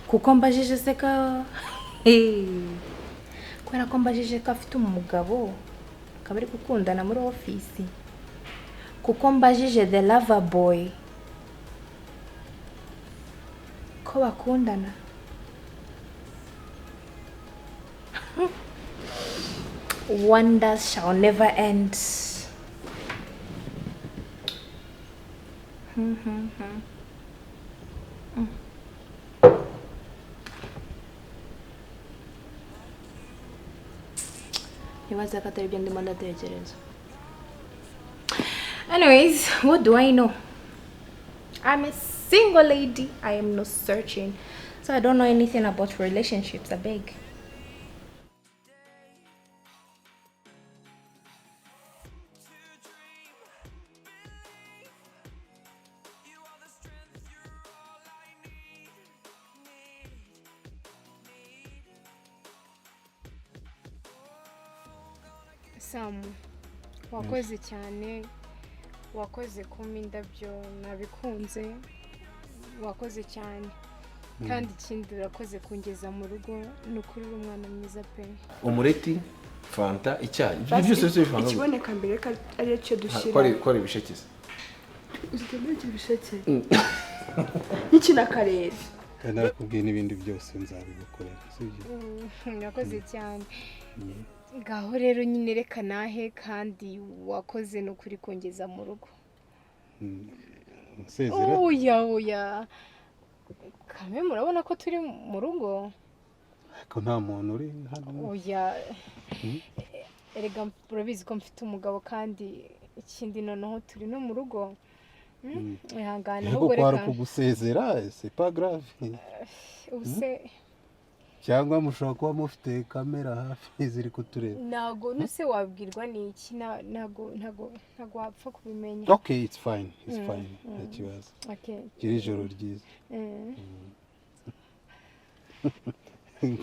[SPEAKER 8] Kuko mbajije se ka kubera ko mbajije ko afite umugabo akaba ari gukundana muri ofisi. Kuko mbajije the lover boy ko bakundana. Wonders shall never end. Nibaza ko atari ibyo ndimo ndatekereza. Anyways, what do I know? I'm a single lady. I am not searching. So I don't know anything about relationships, I beg.
[SPEAKER 4] Sam, wakoze cyane, wakoze kumpa indabyo nabikunze, wakoze cyane kandi ikindi urakoze kungeza mu rugo, ni ukuri uri umwana mwiza pe.
[SPEAKER 1] Umureti, fanta, icyayi, ibyo byose bivanga.
[SPEAKER 7] Ikiboneka mbere ko ari cyo dushyira.
[SPEAKER 1] Ko ari ibisheke se.
[SPEAKER 7] Uzitembere ibisheke. N'iki na karere.
[SPEAKER 9] Narakubwiye n'ibindi byose nzabigukorera, sibyo?
[SPEAKER 4] Urakoze cyane. Ngaho rero nyine reka nahe kandi wakoze no kuri kongeza mu rugo.
[SPEAKER 9] Nsezera.
[SPEAKER 4] Oya oya. Kame murabona ko turi mu rugo?
[SPEAKER 9] Ko nta muntu uri hano.
[SPEAKER 4] Oya. Erega urabizi ko mfite umugabo kandi ikindi noneho turi no mu rugo. Ihangane ahubwo
[SPEAKER 9] reka.
[SPEAKER 4] Reka
[SPEAKER 9] kugusezera, c'est pas grave.
[SPEAKER 4] Ubuse
[SPEAKER 9] cyangwa mushobora kuba mufite kamera hafi ziri kutureba.
[SPEAKER 4] Ntago nuse wabwirwa n'iki, ntago ntago ntago wapfa kubimenya.
[SPEAKER 9] Okay, it's fine, it's fine. Nta kibazo.
[SPEAKER 4] Okay.
[SPEAKER 9] Gira ijoro ryiza.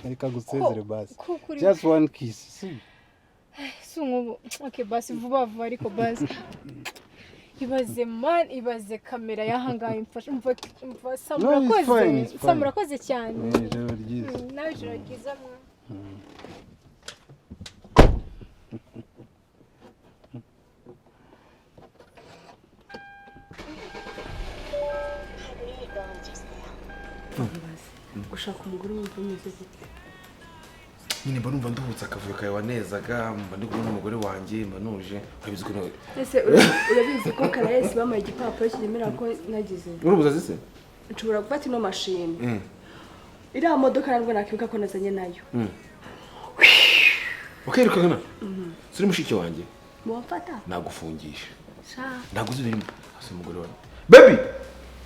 [SPEAKER 9] Reka gusezere basi. Just one kiss. Si.
[SPEAKER 4] Si nkubu. Okay, basi vuba vuba ariko basi. Ibaze man, ibaze kamera yahangaye mfasha mva Sam urakoze. Sam urakoze cyane.
[SPEAKER 9] Ijoro ryiza.
[SPEAKER 4] Nawe ijoro ryiza mwa.
[SPEAKER 7] Gushaka umugore wumva umeze gute?
[SPEAKER 1] Nyine mba numva nduhutse akavuyo kawe wanezaga, mba ndi kumwe n'umugore wanjye, mba nuje, urabizi ko
[SPEAKER 7] Ese urabizi ko Karayesi bamuhaye igipapuro kinyemera ko nagize.
[SPEAKER 1] Urubuza se?
[SPEAKER 7] Nshobora gufata ino mashini. Iriya modoka ntabwo nakwibuka ko nazanye nayo.
[SPEAKER 1] Ukirukankana? Suri mushiki wanjye?
[SPEAKER 7] Wamfata?
[SPEAKER 1] Nagufungisha.
[SPEAKER 7] Sha.
[SPEAKER 1] Naguze ibirimo. Ase umugore wanjye. Baby!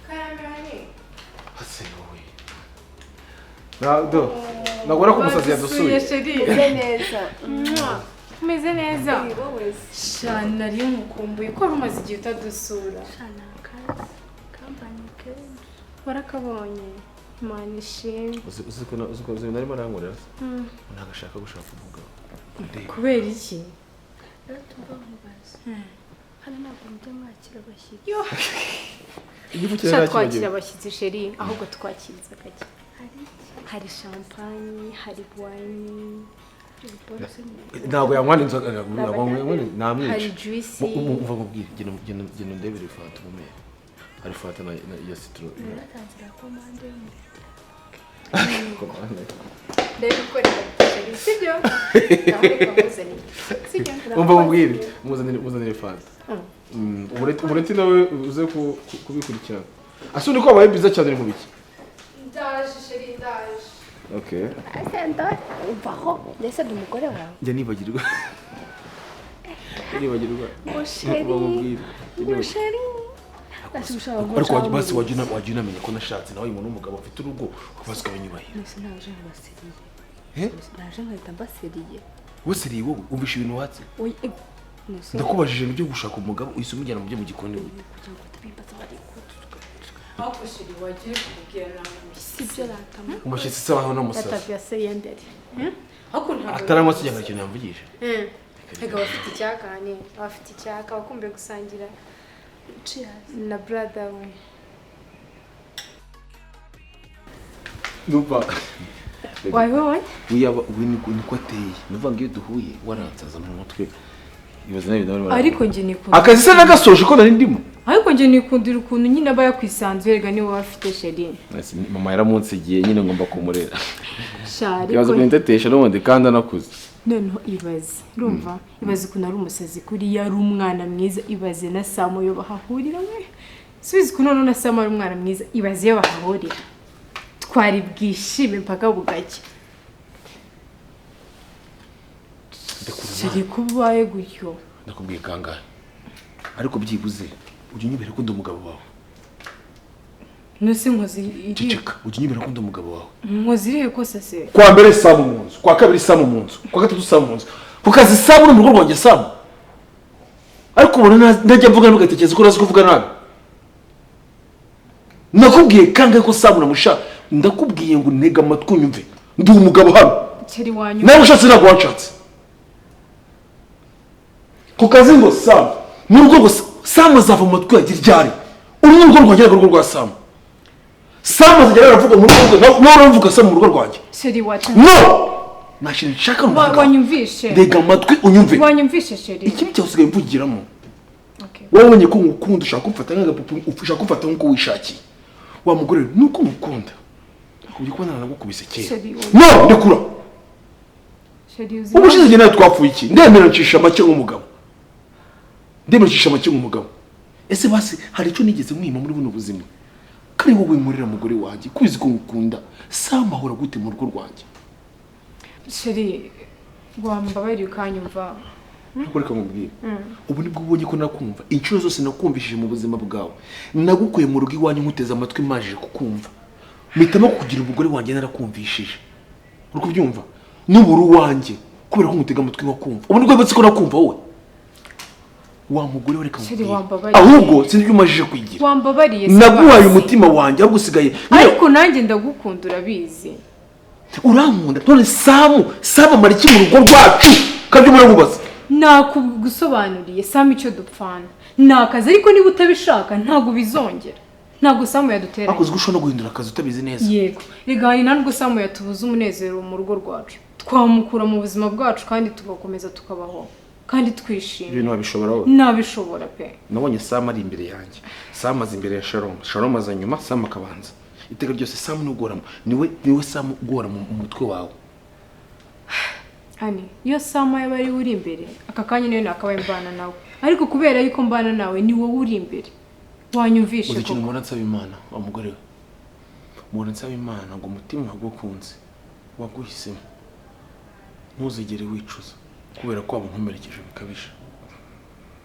[SPEAKER 4] Karamani.
[SPEAKER 1] Ase wowe. Nado. Nagora ko umusazi yadusuye.
[SPEAKER 7] Meze neza.
[SPEAKER 4] Meze neza. Sha nari nkukumbuye ko rumaze igihe utadusura.
[SPEAKER 7] Sha nakazi. Kampani kenshi.
[SPEAKER 4] Warakabonye. Imana ishimwe.
[SPEAKER 1] Uzi ko narimo arankorera se? Ntabwo gushaka umugabo.
[SPEAKER 4] Kubera iki?
[SPEAKER 7] Rero tumva nkubaza. Hano ntabwo mujya mwakira abashyitsi.
[SPEAKER 4] Sha twakira abashyitsi sheri, ahubwo twakiriza gake. Hari champagne, hari wine,
[SPEAKER 1] Ntabwo yanywa inzoga, namwica.
[SPEAKER 4] Hari juice.
[SPEAKER 1] Umva nkubwire, genda ndebere fanta umumere. Hari fanta na ya citron.
[SPEAKER 7] Naratangira komande y'umuriro.
[SPEAKER 1] Komande.
[SPEAKER 8] Ndabikorera sheri, sibyo? Sibyo?
[SPEAKER 1] Umva nkubwire, muzanire fanta. Umureti nawe uze kubikurikirana. Ase undi ko wabaye biza cyane mu biki?
[SPEAKER 8] Ndaje sheri, ndaje.
[SPEAKER 1] Okay.
[SPEAKER 7] Ese ndaje uvaho, ndese ndi umugore wawe.
[SPEAKER 1] Njya nibagirwa. Nibagirwa.
[SPEAKER 7] Ngo chéri. Ngo chéri.
[SPEAKER 1] Ariko basi wajya unamenya ko nashatse nawe umuntu w'umugabo afite urugo basi ukabanyubahira.
[SPEAKER 8] Nese naje nkabaseriye. Naje nkahita mbaseriye.
[SPEAKER 1] Waseriye wowe umvisha ibintu watse. Ndakubajije ibyo gushaka umugabo uhise umujyana mu byo mu gikoni gute?
[SPEAKER 4] Ariko chéri wagiye kubwira nawe
[SPEAKER 7] sibyo ratama.
[SPEAKER 1] Umushyitsi se waho n'umusazi.
[SPEAKER 4] Yatavya se yendere. Ariko ntabwo
[SPEAKER 1] ataranywa se cyangwa ikintu yamvugisha.
[SPEAKER 4] Ega abafite icyaka hani, abafite icyaka bakumbuye gusangira.
[SPEAKER 7] Cheers.
[SPEAKER 4] Na brother we.
[SPEAKER 1] Nuba.
[SPEAKER 4] Wabibonye?
[SPEAKER 1] Uyaba niko ateye. Nuvuga ngo iyo duhuye waransaza mu mutwe. Ibaze nabi nawe.
[SPEAKER 4] Ariko nje nikunda.
[SPEAKER 1] Akazi se nagasoje ko nari ndimo.
[SPEAKER 4] Ariko nje nikundira ukuntu nyine aba yakwisanzuye rega niwe bafite chéri.
[SPEAKER 1] Mama yaramunsigiye nyine ngomba kumurera.
[SPEAKER 4] Shari.
[SPEAKER 1] Ibaze kuntetesha n'ubundi kandi anakuze.
[SPEAKER 4] Noneho ibaze urumva ibaze ukuntu ari umusazi kuri yari umwana mwiza ibaze na Samu yo bahahurira we subiza ukuntu none na Samu ari umwana mwiza ibaze iyo bahahurira twari bwishime mpaka bugacya. Chéri kubaye gutyo
[SPEAKER 1] ndakubwiye kangahe ariko byibuze ujye unyibera ko ndi umugabo wawe.
[SPEAKER 4] Nuse nkozi iri
[SPEAKER 1] ceceka ujye unyibera ko ndi umugabo wawe.
[SPEAKER 4] Nkozi irihe kosa se?
[SPEAKER 1] Kwa mbere Samu mu nzu, kwa kabiri Samu mu nzu, kwa gatatu Samu mu nzu, ku kazi Samu no mu rugo rwanjye Samu. Ariko ubona ndajya mvuga ntugatekereza ko urazi kuvuga nabi. Nakubwiye kangahe ko Samu namusha, ndakubwiye ngo ntega amatwi unyumve. Ndi umugabo hano.
[SPEAKER 4] Chéri wanyu.
[SPEAKER 1] Nawe ushatse ntabwo wanshatse. Ku kazi ngo Samu, mu rugo ngo Samu azava mu matwi yagira ryari. Uru ni urugo rwanjye urugo rwa Samu. Samu azajya aravuga mu rugo nawe uravuga Samu mu rugo rwanjye.
[SPEAKER 4] Chéri wacu.
[SPEAKER 1] No! Nta nshaka ngo
[SPEAKER 4] wanyumvishe.
[SPEAKER 1] Ndega amatwi unyumve.
[SPEAKER 4] Wanyumvishe chéri.
[SPEAKER 1] Ikibi cyawe usigaye mvugiramo.
[SPEAKER 4] Okay.
[SPEAKER 1] Wabonye ko ngukunda ushaka kumfata nk'agapupu ushaka kumfata nk'uko wishakiye. Wa mugore nuko ngukunda. Nakubwiye ko nagukubise kera. No, ndekura.
[SPEAKER 4] Chéri uzi.
[SPEAKER 1] Ubushize njye nawe twapfuye iki? Ndemera ncisha make nk'umugabo. Ndemera ncisha make nk'umugabo. Ese basi hari icyo nigeze mwima muri buno buzima? Kari wowe nkorera mugore wanjye kubizi ko ngukunda. Samu ahora gute mu rugo rwanjye?
[SPEAKER 4] Chéri wambabariye ukanyumva.
[SPEAKER 1] Ariko reka nkubwire. Ubu nibwo ubonye ko nakumva. Inshuro zose nakumvishije mu buzima bwawe. Nagukuye mu rugo iwanyu nkuteze amatwi majije kukumva. Mpitamo kugira umugore wanjye narakumvishije. Uri kubyumva? N'uburu wanjye kubera ko nkutega amatwi nkakumva. Ubu nibwo wibutse ko nakumva wowe. Wa mugore we reka nkubwire. Ahubwo sinzi ibyo umajije kwigira.
[SPEAKER 4] Wambabariye.
[SPEAKER 1] Naguhaye umutima wanjye ahubwo usigaye.
[SPEAKER 4] Ariko nanjye ndagukunda urabizi.
[SPEAKER 1] Urankunda none Samu amara iki mu rugo rwacu? Kabyo muramubaza.
[SPEAKER 4] Nakugusobanuriye Samu icyo dupfana. Ni akazi ariko niba utabishaka ntabwo bizongera. Ntabwo Samu yaduteranye.
[SPEAKER 1] Akoze ushobora no guhindura akazi utabizi neza.
[SPEAKER 4] Yego. Rigani ntabwo Samu yatubuza umunezero mu rugo rwacu. Twamukura mu buzima bwacu kandi tugakomeza tukabaho. Kandi twishimye.
[SPEAKER 1] Ibintu wabishobora wowe?
[SPEAKER 4] Nabishobora pe.
[SPEAKER 1] Nabonye Samu ari imbere yanjye. Samu aza imbere ya Shalom. Shalom aza nyuma, Samu akabanza. Iteka ryose Samu nugoramo. Niwe Samu ugora mu mutwe wawe.
[SPEAKER 4] Ani, iyo Samu yaba ari uri imbere, aka kanya niyo nakabaye mbana nawe. Ariko kubera yuko mbana nawe ni wowe uri imbere. Wanyumvishe
[SPEAKER 1] ko.
[SPEAKER 4] Uzi
[SPEAKER 1] umuntu ansaba Imana, wa mugore we. Umuntu ansaba Imana ngo umutima wagukunze, waguhisemo. Ntuzigere wicuza kubera ko wabunkomerekeje bikabije.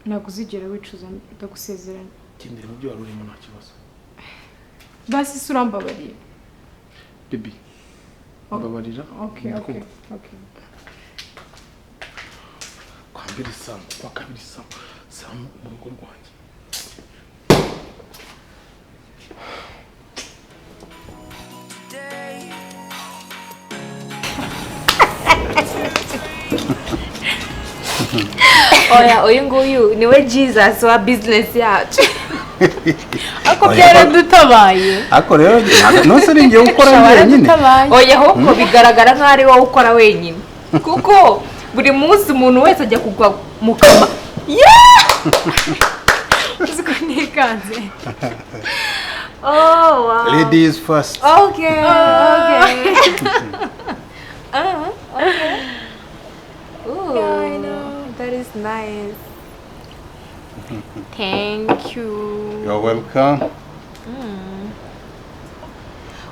[SPEAKER 4] Ntabwo uzigera wicuza ndagusezeranya.
[SPEAKER 1] Gendera mu byo wari urimo nta kibazo.
[SPEAKER 4] Basi se urambabariye.
[SPEAKER 1] Baby. Mbabarira.
[SPEAKER 4] Okay, okay, okay.
[SPEAKER 1] Kwa mbere Samu, kwa kabiri Samu, Samu mu rugo rwanjye.
[SPEAKER 8] Oya, uyu nguyu niwe Jesus wa business yacu.
[SPEAKER 4] Ako byaradutabaye.
[SPEAKER 9] Ako rero nose ni ngiye gukora njyenyine.
[SPEAKER 8] Oya ahubwo bigaragara nkaho ari wowe ukora wenyine. Kuko buri munsi umuntu wese ajya kugwa mu kama.
[SPEAKER 4] Uzi ko nikanze.
[SPEAKER 8] Oh wow.
[SPEAKER 9] Ladies first.
[SPEAKER 8] Okay. Okay. Okay. Ooh,
[SPEAKER 4] yeah, I know.
[SPEAKER 8] That is nice. Thank you.
[SPEAKER 9] You're welcome.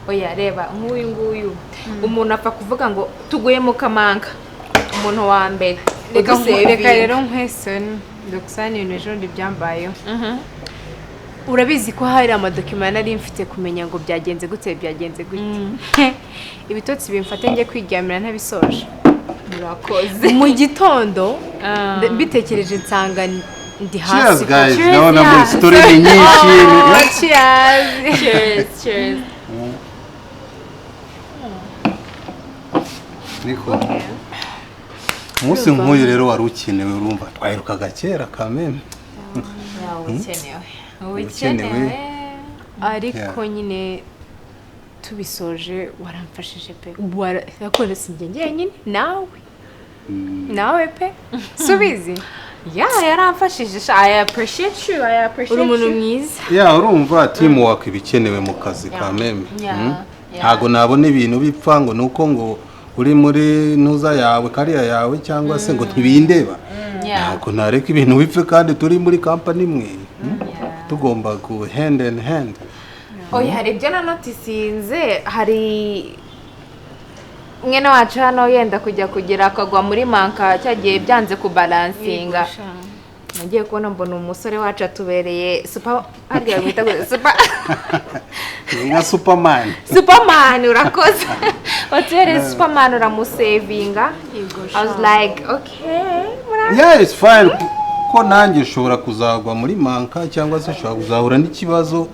[SPEAKER 8] Oya reba nk'uyu nguyu umuntu apfa kuvuga ngo tuguye mu kamanga umuntu wa mbere
[SPEAKER 4] Reka
[SPEAKER 8] Udusevinge.
[SPEAKER 4] Reka rero nkwesone Roxane, ibintu ejo bundi byambayeho. Urabizi ko hari amadocuments nari mfite, kumenya ngo byagenze gute, byagenze gute. Ibitotsi bimfate, njye kwiryamira ntabisoje.
[SPEAKER 8] Murakoze.
[SPEAKER 4] Mu gitondo mbitekereje nsanga ndi hasi.
[SPEAKER 9] Cheers guys.
[SPEAKER 8] Cheers,
[SPEAKER 9] Ndabona muri
[SPEAKER 8] yeah.
[SPEAKER 9] story ni nyinshi.
[SPEAKER 4] Oh, cheers.
[SPEAKER 8] Cheers, cheers.
[SPEAKER 9] Niko umunsi nk'uyu rero wari ukenewe. Urumva twaherukaga kera kameme.
[SPEAKER 8] Yeah, ukenewe.
[SPEAKER 9] Ukenewe.
[SPEAKER 8] Ukenewe.
[SPEAKER 4] Ariko nyine tubisoje, waramfashije pe. Ariko si njye njyenyine, nawe pe, subizi.
[SPEAKER 8] Yeah, yaramfashije sha. I appreciate you, I appreciate
[SPEAKER 4] Uri umuntu
[SPEAKER 8] you.
[SPEAKER 4] mwiza.
[SPEAKER 9] Yeah, urumva teamwork iba ikenewe mu kazi kameme. Ntabwo nabona ibintu bipfa ngo nuko ngo uri muri ntuza yawe kariya yawe, cyangwa se ngo ntibindeba. Ntabwo nareka ibintu bipfe kandi turi muri company imwe. Tugomba ku hand in hand.
[SPEAKER 8] Oya, hari ibyo nanotisinze. Hari mwene wacu hano yenda kujya kugira akagwa muri manka cyagiye byanze kubalansinga. Nagiye kubona mbona umusore wacu atubereye super, harya bamwita gute? Super.
[SPEAKER 9] Ni nka Superman.
[SPEAKER 8] Superman, urakoze. Watubereye Superman, uramusevinga. I was like, okay.
[SPEAKER 9] Yeah, it's fine, ko nanjye ushobora kuzagwa muri manka cyangwa se ushobora kuzahura n'ikibazo,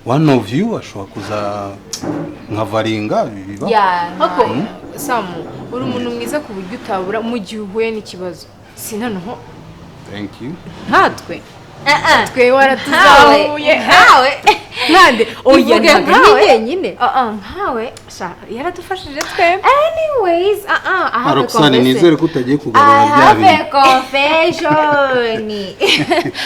[SPEAKER 9] one of you ashobora kuza nkavaringa biba.
[SPEAKER 4] Ariko Samu, uri umuntu mwiza ku buryo utabura mu gihe uhuye n'ikibazo, si noneho
[SPEAKER 9] Thank you.
[SPEAKER 4] nkatwe twe waratuzahuye.
[SPEAKER 8] Nkawe.
[SPEAKER 4] Nkande? Oya.
[SPEAKER 8] Ivuge.
[SPEAKER 4] Ntabwo ari
[SPEAKER 8] Nkawe.
[SPEAKER 4] njyenyine.
[SPEAKER 8] Nkawe.
[SPEAKER 4] Sha, yaradufashije twembi.
[SPEAKER 8] Anyways, I have a
[SPEAKER 9] Roxane,
[SPEAKER 8] confession.
[SPEAKER 9] nizere ko utagiye kugarura
[SPEAKER 8] I
[SPEAKER 9] bya
[SPEAKER 8] have a
[SPEAKER 9] bintu.
[SPEAKER 8] confession. I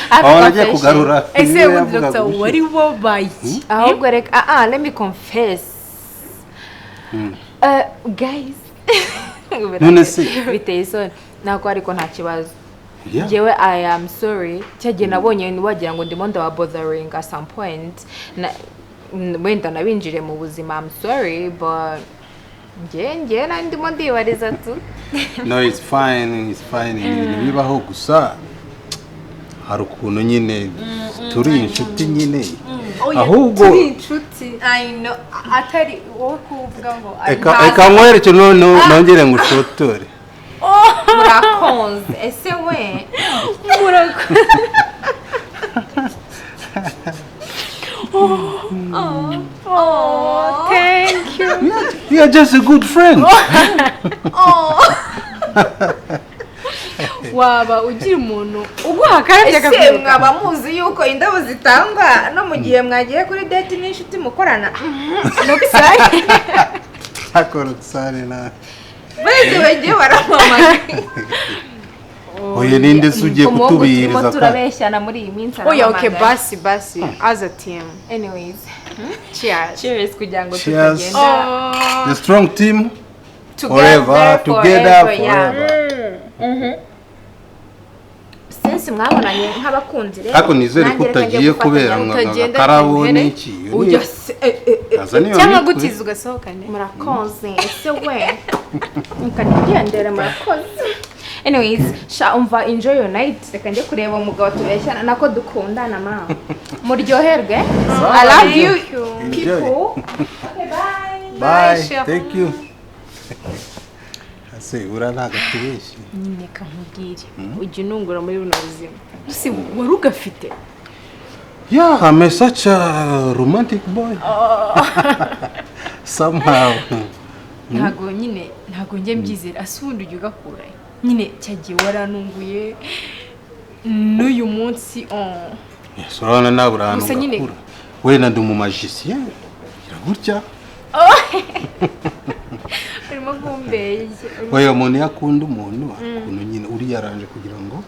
[SPEAKER 8] have a
[SPEAKER 9] Wabona agiye
[SPEAKER 8] confession.
[SPEAKER 9] kugarura
[SPEAKER 4] Ese
[SPEAKER 9] ibyo
[SPEAKER 4] ubundi
[SPEAKER 9] yavugaga
[SPEAKER 4] Dr.
[SPEAKER 9] ubushize.
[SPEAKER 4] wari wabaye iki?
[SPEAKER 8] Ahubwo reka, let me confess. Guys.
[SPEAKER 9] None se?
[SPEAKER 8] Biteye isoni. Ntabwo, ariko nta kibazo. Njyewe I am sorry. Cyagihe nabonye wagira ngo ndimo ndababothering at some point. Wenda nabinjire mu buzima. I'm sorry, but njye nari ndimo ndibariza tu.
[SPEAKER 9] No, it's fine, it's fine. Ibintu bibaho, gusa hari ukuntu nyine turi inshuti nyine.
[SPEAKER 4] Oya,
[SPEAKER 9] Ahubwo
[SPEAKER 4] turi inshuti.
[SPEAKER 8] I know.
[SPEAKER 4] Atari wowe kuvuga ngo ari
[SPEAKER 9] Eka, eka nkwereke noneho nongere ngushotore.
[SPEAKER 8] Murakonze ese we.
[SPEAKER 4] Murakoze. Oh, thank you.
[SPEAKER 9] You are just a good friend.
[SPEAKER 4] Waba ugira umuntu uguha akarabyo
[SPEAKER 8] Ese
[SPEAKER 4] akakwereka.
[SPEAKER 8] mwaba muzi yuko indabo zitangwa no mu gihe mwagiye kuri date n'inshuti mukorana?
[SPEAKER 4] Roxane.
[SPEAKER 9] Ariko Roxane na
[SPEAKER 8] Bose bagiye baramamaga.
[SPEAKER 9] Oya, ninde se ugiye
[SPEAKER 8] Umuhungu turimo
[SPEAKER 9] kutubihiriza ka
[SPEAKER 8] turabeshyana muri iyi minsi
[SPEAKER 4] Oya, okay.
[SPEAKER 8] arampamagara.
[SPEAKER 4] Basi basi, as a team.
[SPEAKER 8] Anyways,
[SPEAKER 4] Cheers.
[SPEAKER 8] Cheers, kugira ngo
[SPEAKER 9] Cheers.
[SPEAKER 8] tutagenda.
[SPEAKER 9] The strong team.
[SPEAKER 8] Together.
[SPEAKER 9] Forever, together.
[SPEAKER 8] Forever, yeah.
[SPEAKER 9] Forever.
[SPEAKER 8] Since mwabonanye nk'abakunzi rero,
[SPEAKER 9] Ariko nizere ko
[SPEAKER 8] nanjye reka njye
[SPEAKER 9] utagiye
[SPEAKER 8] gufatanya.
[SPEAKER 9] kubera ngo
[SPEAKER 4] Utagenda
[SPEAKER 9] akarabo
[SPEAKER 4] tembere.
[SPEAKER 9] n'iki.
[SPEAKER 4] Ujya se
[SPEAKER 9] Azana iyo
[SPEAKER 4] cyangwa
[SPEAKER 9] mitwe.
[SPEAKER 4] gutiza ugasohokane.
[SPEAKER 8] Murakoze. Ese we, reka nigendere, murakoze. Anyways, sha, umva, enjoy your night. Reka njye kureba umugabo tubeshyana, nako dukundana. Ma muryoherwe. I love you
[SPEAKER 9] Enjoy.
[SPEAKER 8] people. Okay, bye.
[SPEAKER 9] Bye.
[SPEAKER 4] Bye.
[SPEAKER 9] Thank you. Ese uriya ntabwo atubeshye?
[SPEAKER 4] Nyine reka nkubwire, ujya unungura muri buno buzima si wari ugafite.
[SPEAKER 9] Yeah, I'm a such a romantic boy. Somehow.
[SPEAKER 4] Ntabwo nyine, ntabwo njye mbyizera. Ase ubundi ujya ugakura nyine? Cyagiye waranunguye n'uyu munsi, oh.
[SPEAKER 9] Yes, urabona nawe uri ahantu
[SPEAKER 4] Gusa nyine-
[SPEAKER 9] ugakura. Wenda ndi umu magicien. Gira gutya.
[SPEAKER 4] Urimo kumbeshya.
[SPEAKER 9] Oya, umuntu iyo akunda umuntu, ukuntu nyine uriyaranje kugira ngo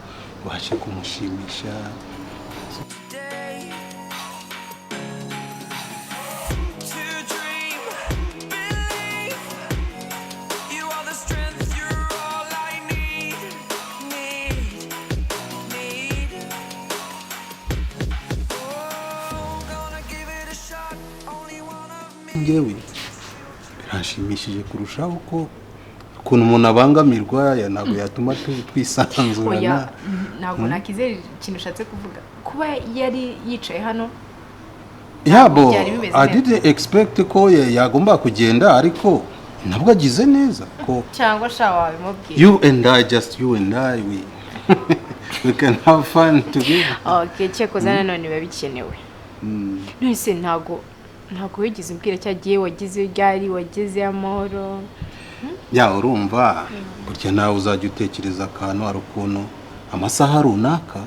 [SPEAKER 9] ubashe kumushimisha.
[SPEAKER 5] Day to dream, believe. You are the strength, you're all I need, need, need. Oh, gonna give it a shot. Only one of me.
[SPEAKER 9] Njyewe biranshimishije kurushaho ko Ukuntu umuntu abangamirwa ya ntabwo yatuma twisanzurana.
[SPEAKER 8] Oya, ntabwo nakizera ikintu ushatse kuvuga, kuba yari yicaye hano.
[SPEAKER 9] Yabo.
[SPEAKER 8] Byari bimeze
[SPEAKER 9] I
[SPEAKER 8] neza.
[SPEAKER 9] didn't expect ko yagomba kugenda, ariko ntabwo agize neza ko
[SPEAKER 8] Cyangwa sha wabimubwiye.
[SPEAKER 9] You and I, just you and I, we can have fun together.
[SPEAKER 4] Okay, cyakoze nanone biba bikenewe. None se ntabwo wigeze umbwira cya gihe wagize ryari wagezeyo amahoro?
[SPEAKER 9] Ya, urumva burya nawe uzajya utekereza akantu, hari ukuntu amasaha runaka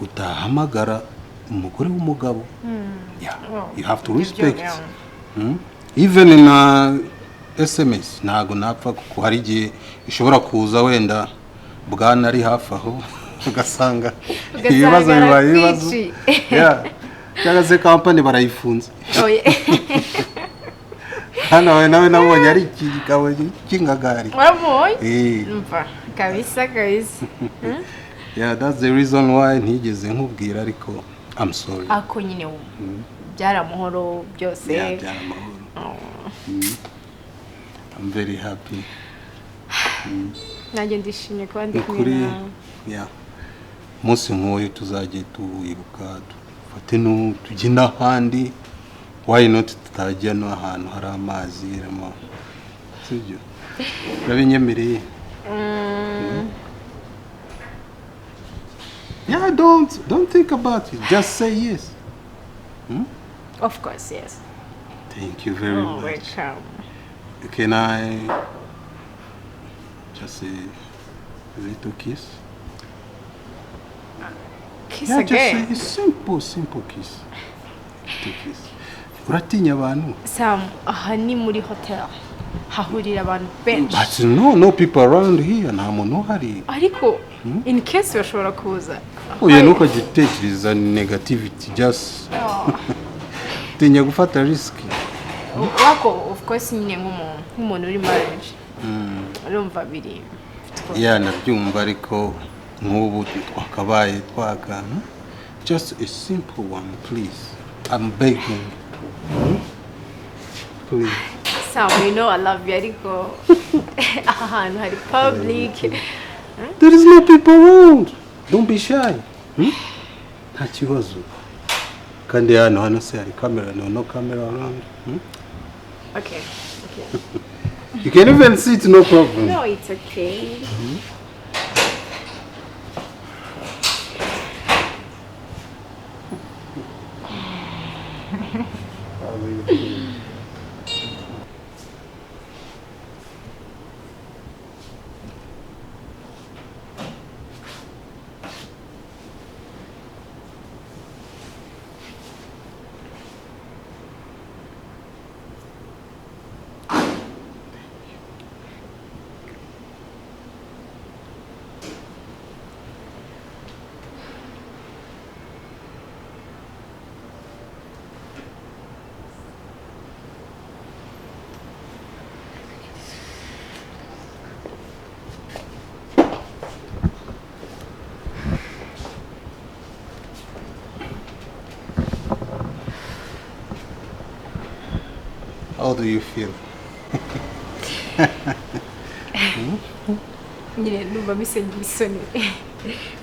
[SPEAKER 9] utahamagara umugore w'umugabo. Yeah, you have to respect. Even na SMS ntago napfa, kuko hari igihe ishobora kuza wenda bwana ari hafi aho, ugasanga ibibazo bibaye ibibazo.
[SPEAKER 4] Arakwici.
[SPEAKER 9] Yeah. Cyangwa se kampani barayifunze.
[SPEAKER 4] Oya.
[SPEAKER 9] Hano we nawe nabonye ari ikigabo cy'ingagari.
[SPEAKER 4] Waramubonye?
[SPEAKER 9] Eh.
[SPEAKER 4] Umva kabisa kabisa.
[SPEAKER 9] Yeah, that's the reason why ntigeze nkubwira, ariko I'm sorry.
[SPEAKER 4] Ako nyine byari amahoro byose.
[SPEAKER 9] Yeah, byari amahoro. I'm very happy.
[SPEAKER 4] Nanjye ndishimye kuba ndi
[SPEAKER 9] Ni
[SPEAKER 4] kumwe
[SPEAKER 9] ukuri.
[SPEAKER 4] nawe.
[SPEAKER 9] Yeah. Umunsi nk'uyu tuzajye tuwibuka, dufate no tujye n'ahandi. Why not tutajya n'ahantu hari amazi harimo, sibyo? Urabinyemereye? Yeah, don't think about it. Just say yes.
[SPEAKER 4] Of course, yes.
[SPEAKER 9] Thank you very
[SPEAKER 4] Oh,
[SPEAKER 9] much.
[SPEAKER 4] welcome.
[SPEAKER 9] Can I just a little kiss?
[SPEAKER 4] Kiss
[SPEAKER 9] Yeah,
[SPEAKER 4] again?
[SPEAKER 9] just a simple, simple kiss. Little kiss. Uratinya abantu?
[SPEAKER 4] Sam, aha ni muri hotel, hahurira abantu benshi.
[SPEAKER 9] But no people around here. Nta muntu uhari.
[SPEAKER 4] Ariko in case bashobora kuza.
[SPEAKER 9] Oya, ntukajye utekereza negativity. Just tinya gufata risk.
[SPEAKER 4] Wako of course nyine nk'umuntu uri marriage, urumva biri
[SPEAKER 9] Yeah, ndabyumva, ariko nk'ubu twakabaye twakana. Just a simple one, please. I'm begging. Please.
[SPEAKER 4] Sam, you know I love you, ariko aha hantu hari public.
[SPEAKER 9] There is no people around. Don't be shy. Nta kibazo. Kandi hano se hari camera? No camera around.
[SPEAKER 4] Okay.
[SPEAKER 9] You can even sit, no problem.
[SPEAKER 4] No, it's okay.
[SPEAKER 9] How do you feel?
[SPEAKER 4] Nyine numva misengera isoni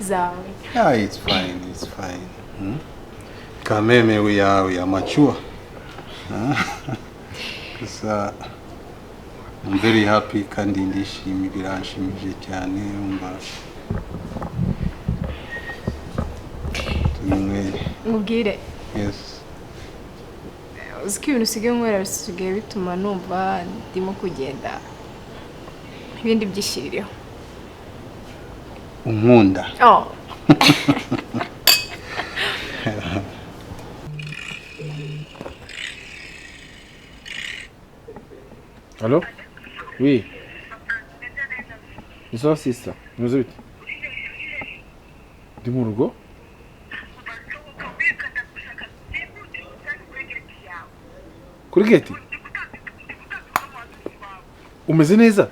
[SPEAKER 4] zawe.
[SPEAKER 9] Yeah, it's fine, it's fine. Kameme, we are mature. Huh? Gusa I'm very happy kandi ndishimye, biranshimishije cyane, umva tumwe.
[SPEAKER 4] Mubwire.
[SPEAKER 9] Yes.
[SPEAKER 4] Uzi ko ibintu usigaye unywera bisigaye bituma numva ndimo kugenda, ibindi byishyirireho.
[SPEAKER 9] Unkunda.
[SPEAKER 4] Oh.
[SPEAKER 1] Allo? Oui. Ni sawa sister, bimeze bite? Ndi mu rugo? Kuri gate? Umeze neza?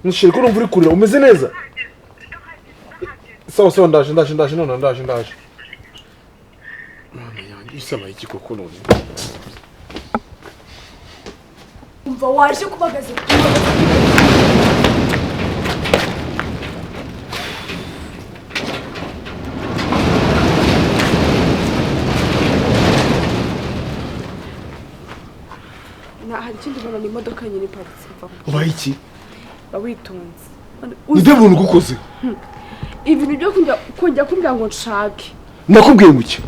[SPEAKER 1] Nshiri ko numva uri kurira, umeze neza? Sawa sawa, ndaje ndaje ndaje none ndaje ndaje. Mana yanjye, isabaye iki koko none?
[SPEAKER 7] Umva, waje kubagaza. Na hari ikindi mbona, ni imodoka nyine iparitse. Mva.
[SPEAKER 1] Ubaye iki?
[SPEAKER 7] Ba witonze.
[SPEAKER 1] Ninde muntu ugukoze?
[SPEAKER 7] Ibintu byo kujya kumbwira ngo nshake.
[SPEAKER 1] Nakubwiye ngo iki?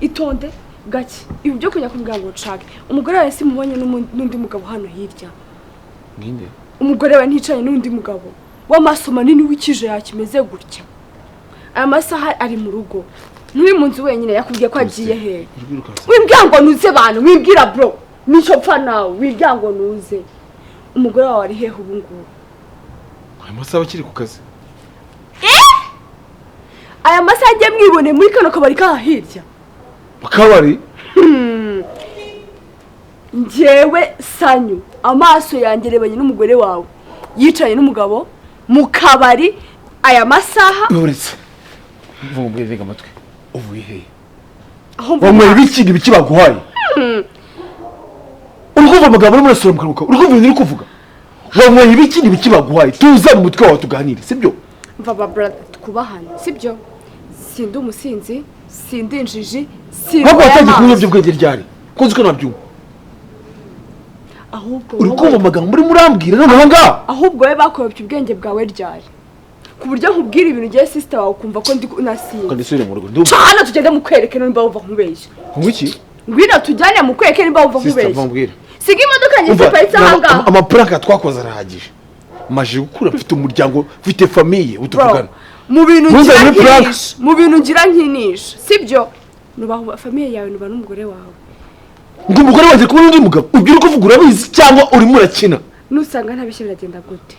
[SPEAKER 7] Itonde gake. Ibi byo kujya kumbwira ngo nshake umugore wawe, simubonye n'undi mugabo hano hirya.
[SPEAKER 1] Ninde?
[SPEAKER 7] Umugore we nticanye n'undi mugabo w'amaso manini, w'ikije yakimeze gutya. Aya masaha ari mu rugo, nturi mu nzu wenyine. Yakubwiye ko agiye hehe? Wimbwira ngo nuze bantu, wimbwira bro, nicyo pfa nawe. Wimbwira ngo nuze, umugore wawe ari hehe ubu ngubu?
[SPEAKER 1] Aya masaha akiri ku kazi.
[SPEAKER 7] Aya masaha agiye mwibone muri kano kabari kaha hirya.
[SPEAKER 1] Mu kabari?
[SPEAKER 7] Njyewe Sanyu, amaso yanjye arebanye n'umugore wawe yicaye n'umugabo mu kabari aya masaha.
[SPEAKER 1] Uretse mvuga, ubwire, rega amatwi, uvuye hehe?
[SPEAKER 7] Aho?
[SPEAKER 1] Wanyweye ibiki? Ibiki baguhaye? Uri kumva amagambo urimo urasura mu kanwa kawe? Uri kumva ibintu uri kuvuga? Wanyweye ibiki? Ibiki baguhaye? Tuza mu mutwe wawe tuganire, sibyo?
[SPEAKER 7] Mva ba brother, twubahane, sibyo? Sindi umusinzi, sindi injiji, sindi
[SPEAKER 1] Ntabwo watangiye kunywa ibiyobyabwenge ryari, ko nzi ko nabyumva?
[SPEAKER 7] Ahubwo
[SPEAKER 1] Uri
[SPEAKER 7] wowe-
[SPEAKER 1] kumva amagambo urimo urambwira noneho ngaha?
[SPEAKER 7] Ahubwo wowe bakobye ubwenge bwawe ryari, ku buryo nkubwira ibintu ugiye sister wawe ukumva ko ndi nasinze?
[SPEAKER 1] Kandi isubire mu rugo, ndumva.
[SPEAKER 7] Ca hano tugende mukwereke nimba wumva nkubeshya.
[SPEAKER 1] Ngo iki?
[SPEAKER 7] Ngwino tujyane mukwereke nimba wumva
[SPEAKER 1] Sister,
[SPEAKER 7] nkubeshya.
[SPEAKER 1] mva.
[SPEAKER 7] Siga imodoka yanjye
[SPEAKER 1] Umva,
[SPEAKER 7] ziparitse aha ngaha.
[SPEAKER 1] Amapuranka twakoze arahagije. Maje gukura, mfite umuryango, mfite famille,
[SPEAKER 7] Bro,
[SPEAKER 1] utuvugana.
[SPEAKER 7] mu bintu
[SPEAKER 1] Ntuzane
[SPEAKER 7] ngira
[SPEAKER 1] muri prank.
[SPEAKER 7] nkinisha, mu bintu ngira nkinisha, sibyo? Nubaha famille yawe, nubaha n'umugore wawe.
[SPEAKER 1] Ngo umugore wanjye kubona undi mugabo? Ibyo uri kuvuga urabizi cyangwa urimo urakina?
[SPEAKER 7] Nusanga ntabishye biragenda gute?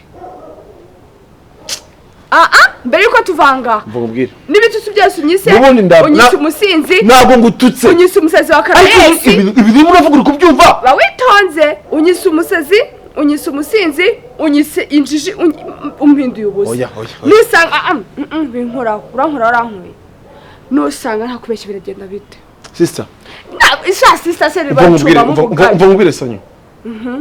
[SPEAKER 7] Ah ah, mbere yuko tuvanga
[SPEAKER 1] Mva nkubwire.
[SPEAKER 7] n'ibitutsi byose unyise,
[SPEAKER 1] N'ubundi
[SPEAKER 7] unyise umusinzi,
[SPEAKER 1] Ntabwo ngututse.
[SPEAKER 7] unyise umusazi wa
[SPEAKER 1] Ariko
[SPEAKER 7] karayesi.
[SPEAKER 1] ibintu urimo uravuga uri kubyumva?
[SPEAKER 7] Ba witonze. Unyise umusazi, unyise umusinzi, unyise injiji, umpinduye ubusa.
[SPEAKER 1] Oya, oya, oya.
[SPEAKER 7] Nusanga ah ah, binkoraho, urankora, warankuye. Nusanga ntakubeshya biragenda bite?
[SPEAKER 1] Sister,
[SPEAKER 7] Isha sister se
[SPEAKER 1] umva nkubwire.
[SPEAKER 7] ribacubamo.
[SPEAKER 1] Umva nkubwire, Sanyu,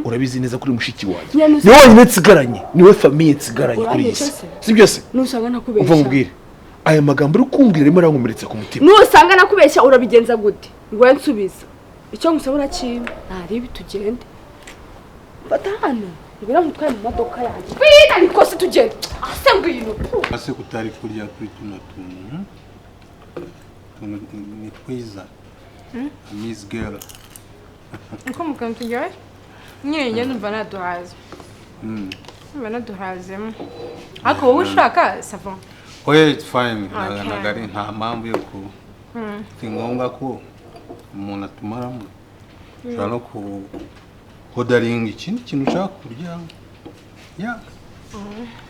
[SPEAKER 1] urabizi neza kuri mushiki wanjye.
[SPEAKER 7] Nyine.
[SPEAKER 1] Niwe wenyine nsigaranye, niwe famille nsigaranye kuri iyi
[SPEAKER 7] Uranyica
[SPEAKER 1] si.
[SPEAKER 7] se?
[SPEAKER 1] Sibyo se?
[SPEAKER 7] Nusanga
[SPEAKER 1] Umva
[SPEAKER 7] ntakubeshya?
[SPEAKER 1] nkubwire, aya magambo uri kumbwira arimo arankomeretsa ku mutima.
[SPEAKER 7] Nusanga nakubeshya urabigenza gute? Ngo nsubiza icyo ngusaba, urakimpa ntaribi, tugende. Fata hano, ngwino nkutware mu modoka yanjye. Ngwino ariko se, tugende ase, ngwino.
[SPEAKER 9] Ase kutari kurya kuri tuno tuntu, Tuntu ni twiza, Miss Girl.
[SPEAKER 4] Uko mu kantu turyoshye nyine, njye numva naduhaze, numva naduhazemo, ariko wowe ushaka ça va.
[SPEAKER 9] Oya, it's fine.
[SPEAKER 4] Okay.
[SPEAKER 9] Ntabwo ari, nta mpamvu yo ku, si ngombwa ko umuntu atumaramo. Ushobora no ku orderinga ikindi kintu ushaka kurya, ya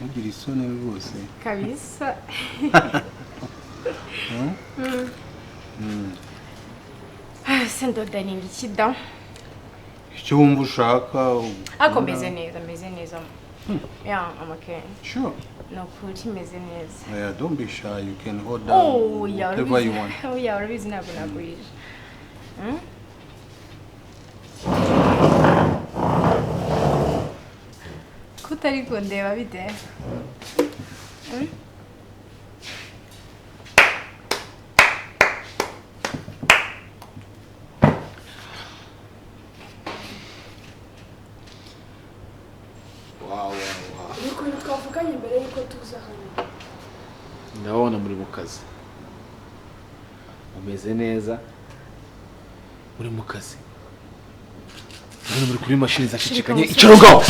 [SPEAKER 9] ntugire isoni rwose.
[SPEAKER 4] Kabisa. Se ndorderinga iki da?
[SPEAKER 9] Icyo wumva ushaka.
[SPEAKER 4] Ariko meze neza, meze neza, ya amake.
[SPEAKER 9] Sure.
[SPEAKER 4] Ni ukuri meze neza.
[SPEAKER 9] Yeah, don't be shy, you can order
[SPEAKER 4] Oh, ya.
[SPEAKER 9] whatever you want.
[SPEAKER 4] Oya, urabizi ntabwo nagurije. Mm? Ko utari kundeba bite? Mm?
[SPEAKER 7] Ni ukuntu twavuganye mbere y'uko tuza hano.
[SPEAKER 1] Ndabona muri mu kazi, mumeze neza, muri mu kazi. Ndabona muri kuri mashini zacicikanye. Icara ngaho.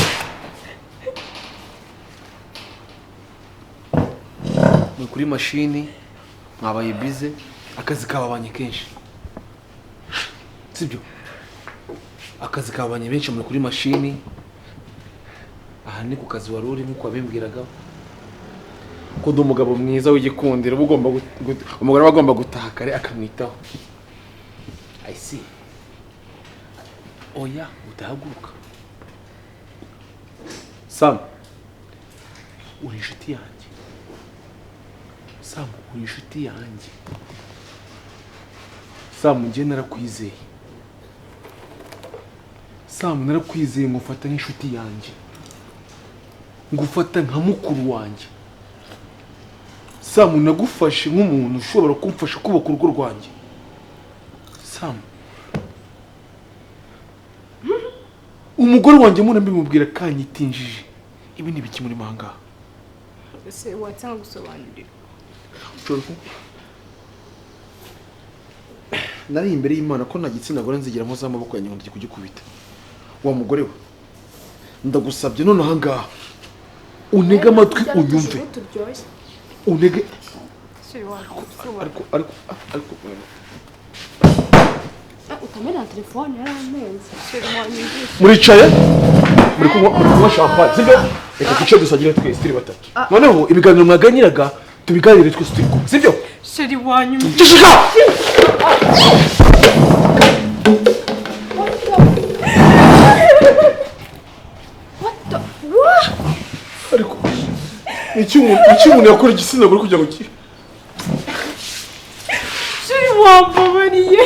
[SPEAKER 1] Muri kuri mashini, mwabaye bize, akazi kababanye kenshi, sibyo? Akazi kababanye benshi, muri kuri mashini. Aha ni ku kazi wari uri nk'uko wabimbwiraga, ko ndi umugabo mwiza w'igikundiro, uba ugomba umugore aba agomba gutaha kare akamwitaho. I see. Oya, udahaguruka. Sam, uri inshuti yanjye. Sam, uri inshuti yanjye. Sam, njye narakwizeye. Sam, narakwizeye ngufata nk'inshuti yanjye, ngufata nka mukuru wanjye. Sam, nagufashe nk'umuntu ushobora kumfasha kubaka urugo rwanjye. Sam, umugore wanjye muna mbimubwira kanyitinjije. Ibi ni biki muri mahanga?
[SPEAKER 4] Ese watsanga gusobanurira?
[SPEAKER 1] Nari imbere y'Imana ko nta gitsina gore nzigira mpoza amaboko yanjye ngo ndye kugikubita. Wa mugore we, ndagusabye none aha ngaha unege amatwi unyumve. Unege ariko
[SPEAKER 7] utamena telefone yarampenze.
[SPEAKER 1] Muricaye muri kunywa champagne, sibyo? Reka duce dusagire twese turi batatu. Noneho ibiganiro mwaganiraga tubiganire twese turi kumwe, sibyo?
[SPEAKER 4] Sheri wanyu.
[SPEAKER 1] Ceceka!
[SPEAKER 7] What the what?
[SPEAKER 1] Ariko iki umuntu yakora igitsina gore kugira ngo ki?
[SPEAKER 4] Sheri wambabariye.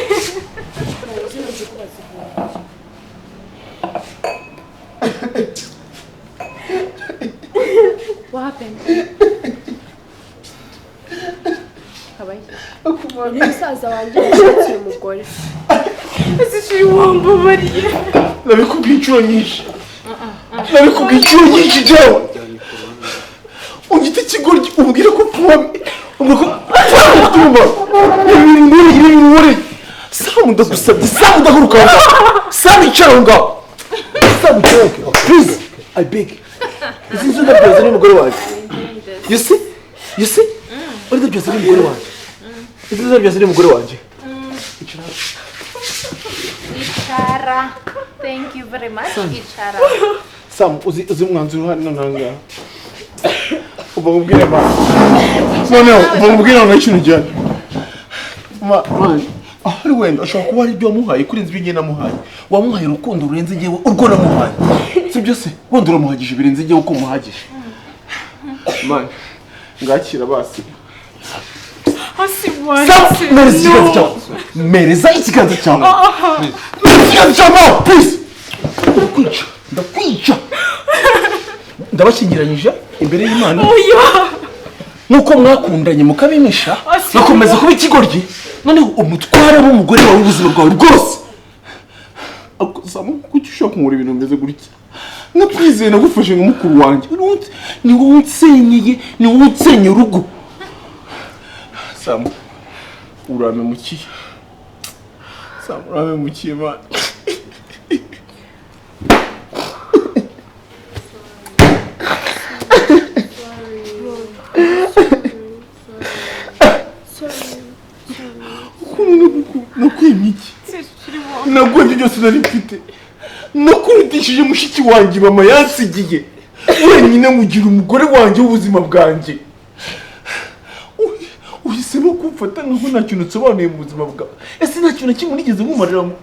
[SPEAKER 4] What happened? Habaye.
[SPEAKER 7] Umusaza wanjye yashatse umugore.
[SPEAKER 4] Ese sheri wambabariye.
[SPEAKER 1] Nabikubwiye inshuro nyinshi. Nabikubwiye inshuro nyinshi Joe. Ugite ikigoryi umbwira ko pfuba. Umbwira ko pfuba. Ibintu. Sam, ndagusabye. Sam, ndaguruka. Sam, icara aho ngaho. Sam, icara. Please, I beg. Izi nzu ndabyoza n'umugore wanjye. You see? You see? Uri ndabyoza n'umugore wanjye. Izi nzu ndabyoza n'umugore wanjye. Icara.
[SPEAKER 8] Icara. Thank you very much. Icara.
[SPEAKER 1] Sam, uzi umwanzuro uhari none aha ngaha. Uva nkubwire ma. Noneho uva nkubwire noneho ikintu gihari. Ma, ahari wenda ashobora kuba hari ibyo wamuhaye kurenza ibyo njye namuhaye. Wamuhaye urukundo rurenze njyewe urwo namuhaye. Sibyo se? Wenda uramuhagije birenze njyewe uko umuhagije. Man, ngakira basi. Sam, mereza ikiganza cyawe. Mereza ikiganza cyawe. Mereza ikiganza cyawe, please. Ndakwica, ndakwica. Ndabashyingiranyije imbere y'Imana. Nuko mwakundanye mukabimisha, bakomeza kuba ikigoryi. Noneho umutware w'umugore wawe ubuzima bwawe bwose. Sam, kuki ushaka kunkora ibintu bimeze gutya? Nakwizeye nagufashe nka mukuru wanjye. Ni wowe unsenyeye, ni wowe unsenye urugo. Sam, urampemukiye. Sam, urampemukiye man. Nakwimye iki? Naguha byose nari mfite. Nakurutishije mushiki wanjye mama yansigiye. Wenyine mugira umugore wanjye w'ubuzima bwanjye. Uhisemo kumfata nkaho nta kintu nsobanuye mu buzima bwawe. Ese nta kintu na kimwe nigeze nkumarira mu...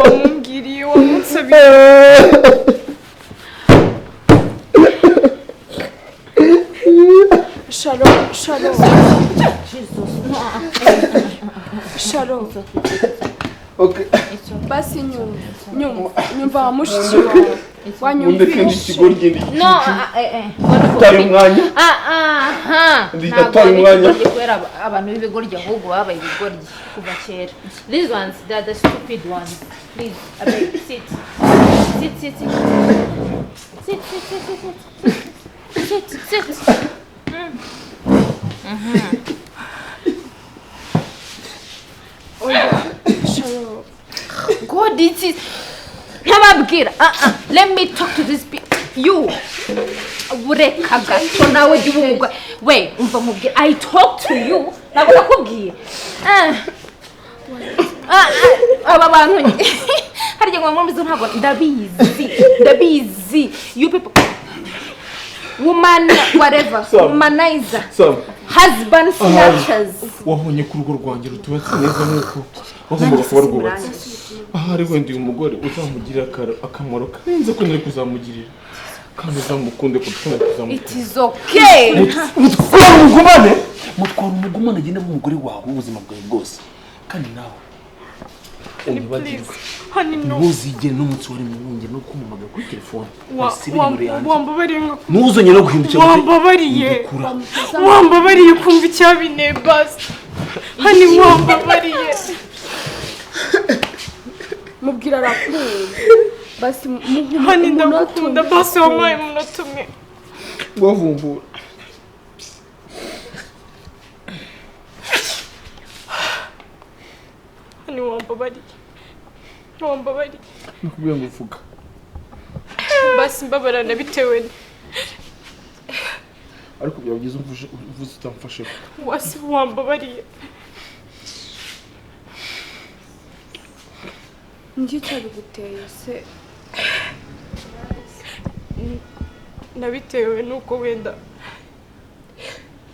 [SPEAKER 4] Wamubwiriye wamunsabiye.
[SPEAKER 7] Shalom, shalom. Shalom.
[SPEAKER 1] Okay.
[SPEAKER 7] Basi nyumva mushiki wawe. Wanyumvise.
[SPEAKER 8] No,
[SPEAKER 1] Utari umwanya. Ndatari umwanya.
[SPEAKER 8] Kubera abantu b'ibigoryi ahubwo babaye ibigoryi kuva kera. These ones, they are the stupid ones. Please, abeg, sit. Sit, sit, sit. Sit, sit, sit, sit, sit. Sit, sit. God, this is ntababwira. Let me talk to this people. You ureka gato nawe jya ubumugwa we umva nkubwira. I talk to you ntabwo nakubwiye. Aba bantu harya ngo mwumvize ntabwo ndabizi you people woman whatever womanizer husband snatchers.
[SPEAKER 1] Wabonye ko urugo rwanjye rutubatse neza nkuko wagombaga kuba rwubatse. Ahari wenda uyu mugore uzamugirira akamaro karenze ko nari kuzamugirira. Kandi uzamukunde kuko uzamukunde.
[SPEAKER 8] It is okay.
[SPEAKER 1] Mutwara umugumane, mutwara umugumane, agenda aba umugore wawe w'ubuzima bwawe bwose. Kandi nawe unyibagirwe,
[SPEAKER 4] Honey, no.
[SPEAKER 1] ntuzigere n'umunsi wari mwongere no kumpamagara kuri telefone. Usibe nimero yanjye.
[SPEAKER 4] Wambabariye nka
[SPEAKER 1] Ntuzongere no guhindukira ngo
[SPEAKER 4] Wambabariye.
[SPEAKER 1] ndekura.
[SPEAKER 4] Wambabariye kumva icyabinteye basi. Honey, wambabariye.
[SPEAKER 7] Mubwira arakunda basi, muhe
[SPEAKER 4] Honey,
[SPEAKER 7] umunota
[SPEAKER 4] ndagukunda
[SPEAKER 7] umwe.
[SPEAKER 4] basi, wampaye umunota umwe.
[SPEAKER 1] Wavumbura.
[SPEAKER 4] Honey, wambabariye, wambabariye.
[SPEAKER 1] Nakubwiye ngo uvuga.
[SPEAKER 4] Basi mbabarana bitewe
[SPEAKER 1] Ariko byaba byiza umvuje, uvuze utamfasheho.
[SPEAKER 4] Wasi wambabariye.
[SPEAKER 7] Njye cyabiguteye se?
[SPEAKER 4] Nabitewe nuko wenda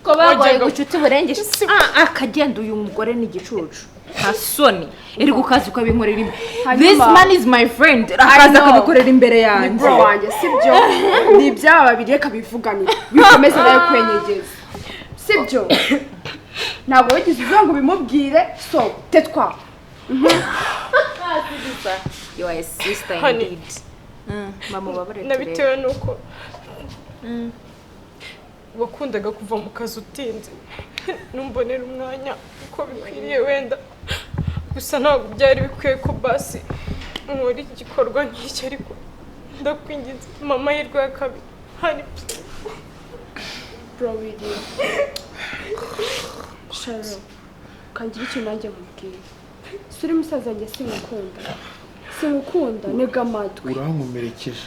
[SPEAKER 8] Ko bagoye
[SPEAKER 4] Wajyaga-
[SPEAKER 8] gucuti burengeje. Ah, akagenda uyu mugore ni igicucu. Nta soni. Iri gukaza ukabinkorera imbere. This
[SPEAKER 7] Hanyuma-
[SPEAKER 8] man is my friend. Akaza
[SPEAKER 7] know.
[SPEAKER 8] akabikorera imbere
[SPEAKER 7] Ni
[SPEAKER 8] yanjye.
[SPEAKER 7] bro wanjye, sibyo? Ni iby'aba babiri, reka bivuganire, bikomeze nawe kwenyegeza, sibyo? Ntabwo wigeze uvuga ngo ubimubwire, so tetwa.
[SPEAKER 8] You are a sister
[SPEAKER 4] Honey.
[SPEAKER 8] indeed. Mama ubabare turebe.
[SPEAKER 4] Nabitewe nuko wakundaga kuva mu kazi utinze, numbonera umwanya uko bikwiriye wenda. Gusa ntabwo byari bikwiye ko basi nkora igikorwa nk'iki, ariko ndakwinginze mpa amahirwe ya kabiri hari.
[SPEAKER 7] Bro, wiriwe Sharo, kangira ikintu nanjye mubwire. Si uri musaza wanjye? Sinkukunda, sinkukunda, ntega amatwi.
[SPEAKER 1] Urankomerekeje.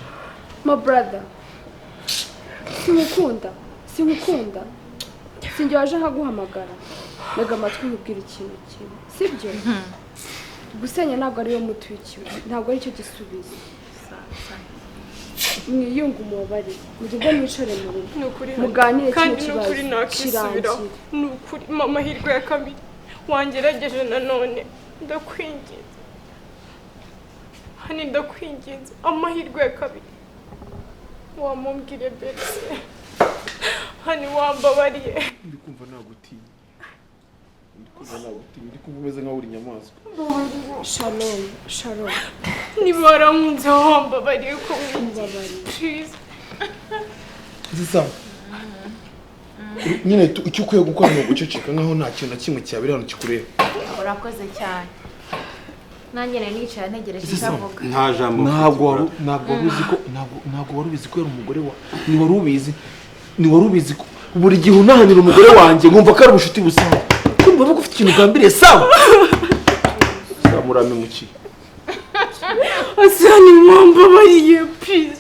[SPEAKER 7] My brother, sinkukunda, sinkukunda, sinjye waje nkaguhamagara. Ntega amatwi nkubwire ikintu kimwe, sibyo? Gusenya ntabwo ariyo muti w'ikibi, ntabwo aricyo gisubizo. Mwiyunge, umubabare, mugende mwicare mu rugo
[SPEAKER 4] Ni ukuri
[SPEAKER 7] muganire kino
[SPEAKER 4] kandi ni
[SPEAKER 7] kibazo
[SPEAKER 4] ukuri nakisubiraho.
[SPEAKER 7] kirangire.
[SPEAKER 4] Ni ukuri mpa amahirwe ya kabiri, wangerageje nanone, ndakwinginze hani, ndakwinginze amahirwe ya kabiri wamumbwire mbese. Hani, wambabariye.
[SPEAKER 1] Ndi kumva nagutinya, ndi kumva nagutinya, ndi kumva umeze nkaho uri inyamaswa.
[SPEAKER 7] Shalom, shalom.
[SPEAKER 4] Niba warankunze, wambabariye ko
[SPEAKER 7] Mubabariye.
[SPEAKER 4] Please.
[SPEAKER 1] Zisa nyine icyo ukwiye gukora ni uguceceka nkaho nta kintu na kimwe cyabera hano kikureba.
[SPEAKER 8] Urakoze cyane. Nanjye nari nicaye ntegereje
[SPEAKER 1] Ese
[SPEAKER 8] icyo
[SPEAKER 1] Sam,
[SPEAKER 8] avuga.
[SPEAKER 9] Nta jambo
[SPEAKER 1] Ntabwo
[SPEAKER 9] mfite.
[SPEAKER 1] wari, ntabwo wari uzi ko, ntabwo wari ubizi ko yari umugore wa, ni wari ubizi, ni wari ubizi ko buri gihe unahanira umugore wanjye nkumva ko ari ubucuti busanzwe, kumva ko ufite ikintu ugambiriye. Sawa sawa, murampemukiye.
[SPEAKER 4] Asa ni wambabariye, please.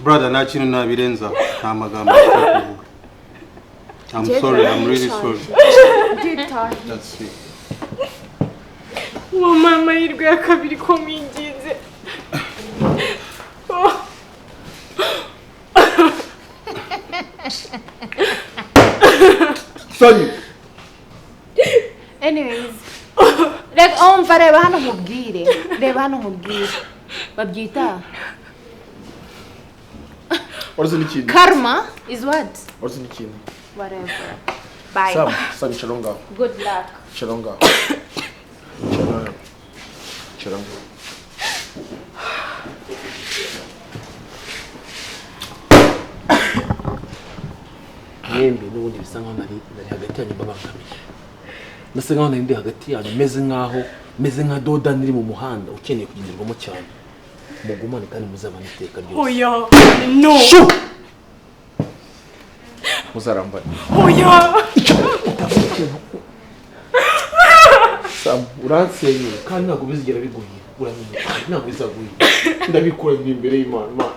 [SPEAKER 9] Brother, nta kintu nabirenzaho, nta magambo mfite kuvuga. I'm sorry, I'm really sorry.
[SPEAKER 7] Nditahe.
[SPEAKER 9] That's it.
[SPEAKER 4] Wampaye amahirwe ya kabiri ko mwinginze. Oh.
[SPEAKER 1] Sanyu.
[SPEAKER 8] Anyways, reka umva, reba hano nkubwire, reba hano nkubwire, babyita
[SPEAKER 1] Waruzi n'ikintu?
[SPEAKER 8] Karma is what?
[SPEAKER 1] Waruzi n'ikintu?
[SPEAKER 8] Whatever, bye.
[SPEAKER 1] Sam, Sam, icara aho ngaho.
[SPEAKER 8] Good luck.
[SPEAKER 1] Icara aho ngaho, icara, icara aho ngaho. Mwembi n'ubundi bisa nkaho nari hagati yanyu mbabangamiye, nasa nkaho nari ndi hagati yanyu, meze nkaho meze nka dodani iri mu muhanda ukeneye kugenderwamo cyane. Mugumane kandi muzabane iteka ryose.
[SPEAKER 4] Oya, no.
[SPEAKER 1] Shu! Muzarambane.
[SPEAKER 4] Oya.
[SPEAKER 1] Sam, uransenyeye kandi ntabwo bizigera biguhira, uramenye, ntabwo bizaguhira, ndabikora ndi imbere y'Imana. Imana.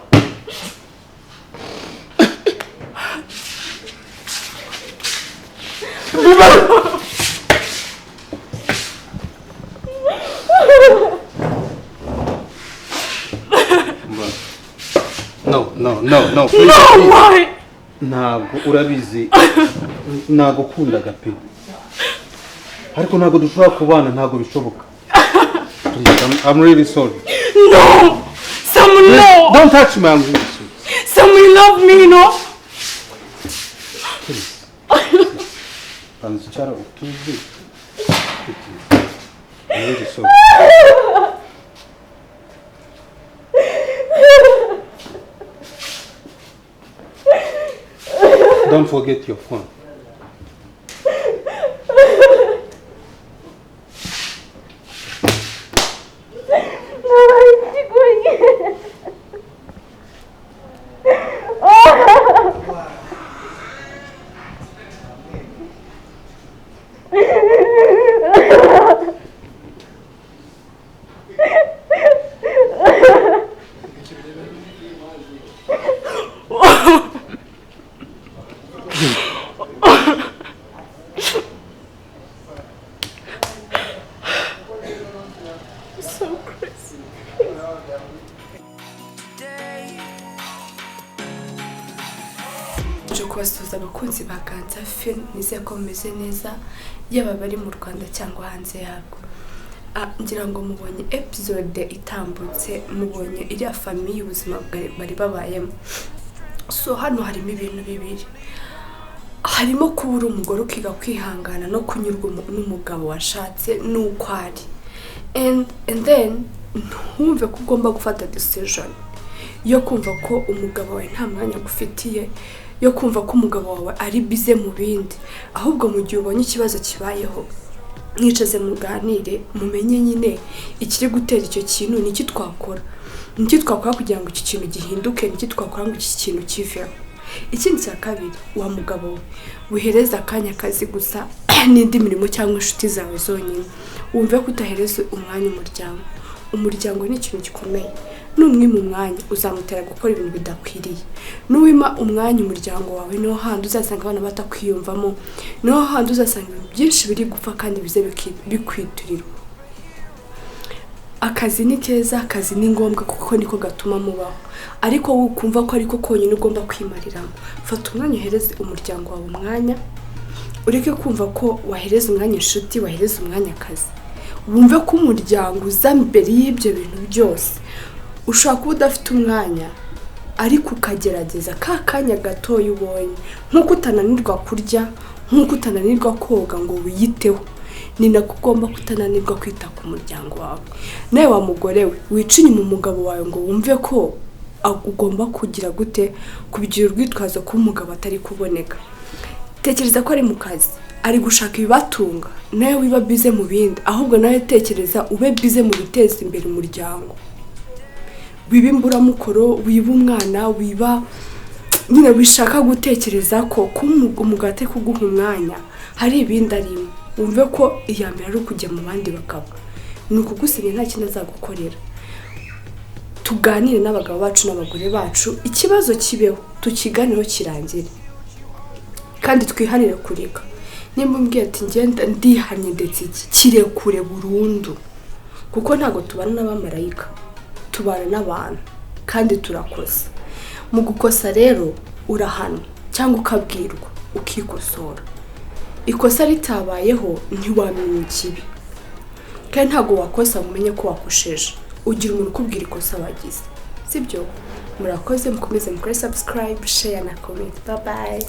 [SPEAKER 9] No, no, no, no, please,
[SPEAKER 4] No.
[SPEAKER 9] please.
[SPEAKER 4] Why?
[SPEAKER 9] Ntabwo urabizi, nagukundaga pe, ariko ntabwo dushobora kubana, ntabwo bishoboka. Please, I'm really sorry.
[SPEAKER 4] No, Sam, no.
[SPEAKER 9] Don't touch me, I'm really sorry.
[SPEAKER 4] Sam,
[SPEAKER 7] Tell me you love me, you know?
[SPEAKER 9] Please. Banza ucara utuze. I'm really sorry. Don't forget your phone.
[SPEAKER 7] So crazy. Nje kubasuhuza abakunzi ba Ganza Film, nizeye ko mumeze neza, yaba abari mu Rwanda cyangwa hanze yarwo. Ngira ngo mubonye episode itambutse, mubonye iriya famille ubuzima bari babayemo. So hano harimo ibintu bibiri. Harimo kuba uri umugore ukiga kwihangana no kunyurwa n'umugabo washatse n'uko ari. And then ntumve ko ugomba gufata decision yo kumva ko umugabo wawe nta mwanya agufitiye, yo kumva ko umugabo wawe ari bize mu bindi. Ahubwo mu gihe ubonye ikibazo kibayeho, mwicaze muganire, mumenye nyine ikiri gutera icyo kintu, niki twakora, niki twakora kugira ngo iki kintu gihinduke, niki twakora ngo iki kintu kiveho. Ikindi cya kabiri, wa mugabo we wihereza akanya kazi gusa n'indi mirimo cyangwa inshuti zawe zonyine, wumve ko utahereza umwanya umuryango. Umuryango ni ikintu gikomeye. Numwima umwanya uzamutera gukora ibintu bidakwiriye. Nuwima umwanya umuryango wawe, niho handi uzasanga abana batakwiyumvamo, niho handi uzasanga ibintu byinshi biri gupfa kandi bize bikwiturirwa. Akazi ni keza, akazi ni ngombwa kuko niko gatuma mubaho, ariko wowe ukumva ko ariko konyine ugomba kwimariramo. Fata umwanya uhereze umuryango wawe umwanya, ureke kumva ko wahereza umwanya inshuti, wahereza umwanya akazi. Wumve ko umuryango uza mbere y'ibyo bintu byose. Ushobora kuba udafite umwanya, ariko ukagerageza ka kanya gatoya ubonye, nk'uko utananirwa kurya, nk'uko utananirwa koga ngo wiyiteho, ni nako ugomba kutananirwa kwita ku muryango wawe. Nawe wa mugore we, wica inyuma umugabo wawe ngo wumve ko ugomba kugira gute, kubigira urwitwazo ko umugabo atari kuboneka. Tekereza ko ari mu kazi, ari gushaka ibibatunga, nawe wiba bize mu bindi, ahubwo nawe tekereza ube bize mu biteza imbere umuryango. Wiba imburamukoro, wiba umwana, wiba nyine wishaka gutekereza ko umugabo atari kuguha umwanya, hari ibindi arimo. Wumve ko iya mbere ari ukujya mu bandi bagabo, ni ukugusenya, nta kintu azagukorera. Tuganire n'abagabo bacu n'abagore bacu, ikibazo kibeho tukiganireho kirangire, kandi twihanire kureka. Nimba umbwiye ati ngenda ndihanye ndetse iki, kirekure burundu, kuko ntabwo tubana n'abamarayika, tubana n'abantu kandi turakosa. Mu gukosa rero urahanwa cyangwa ukabwirwa ukikosora. Ikosa ritabayeho ntiwamenya ikibi, kandi ntabwo wakosa ngo umenye ko wakosheje. Ugira umuntu ukubwira ikosa wagize, sibyo? Murakoze, mukomeze mukore subscribe, share na comment. Bye bye.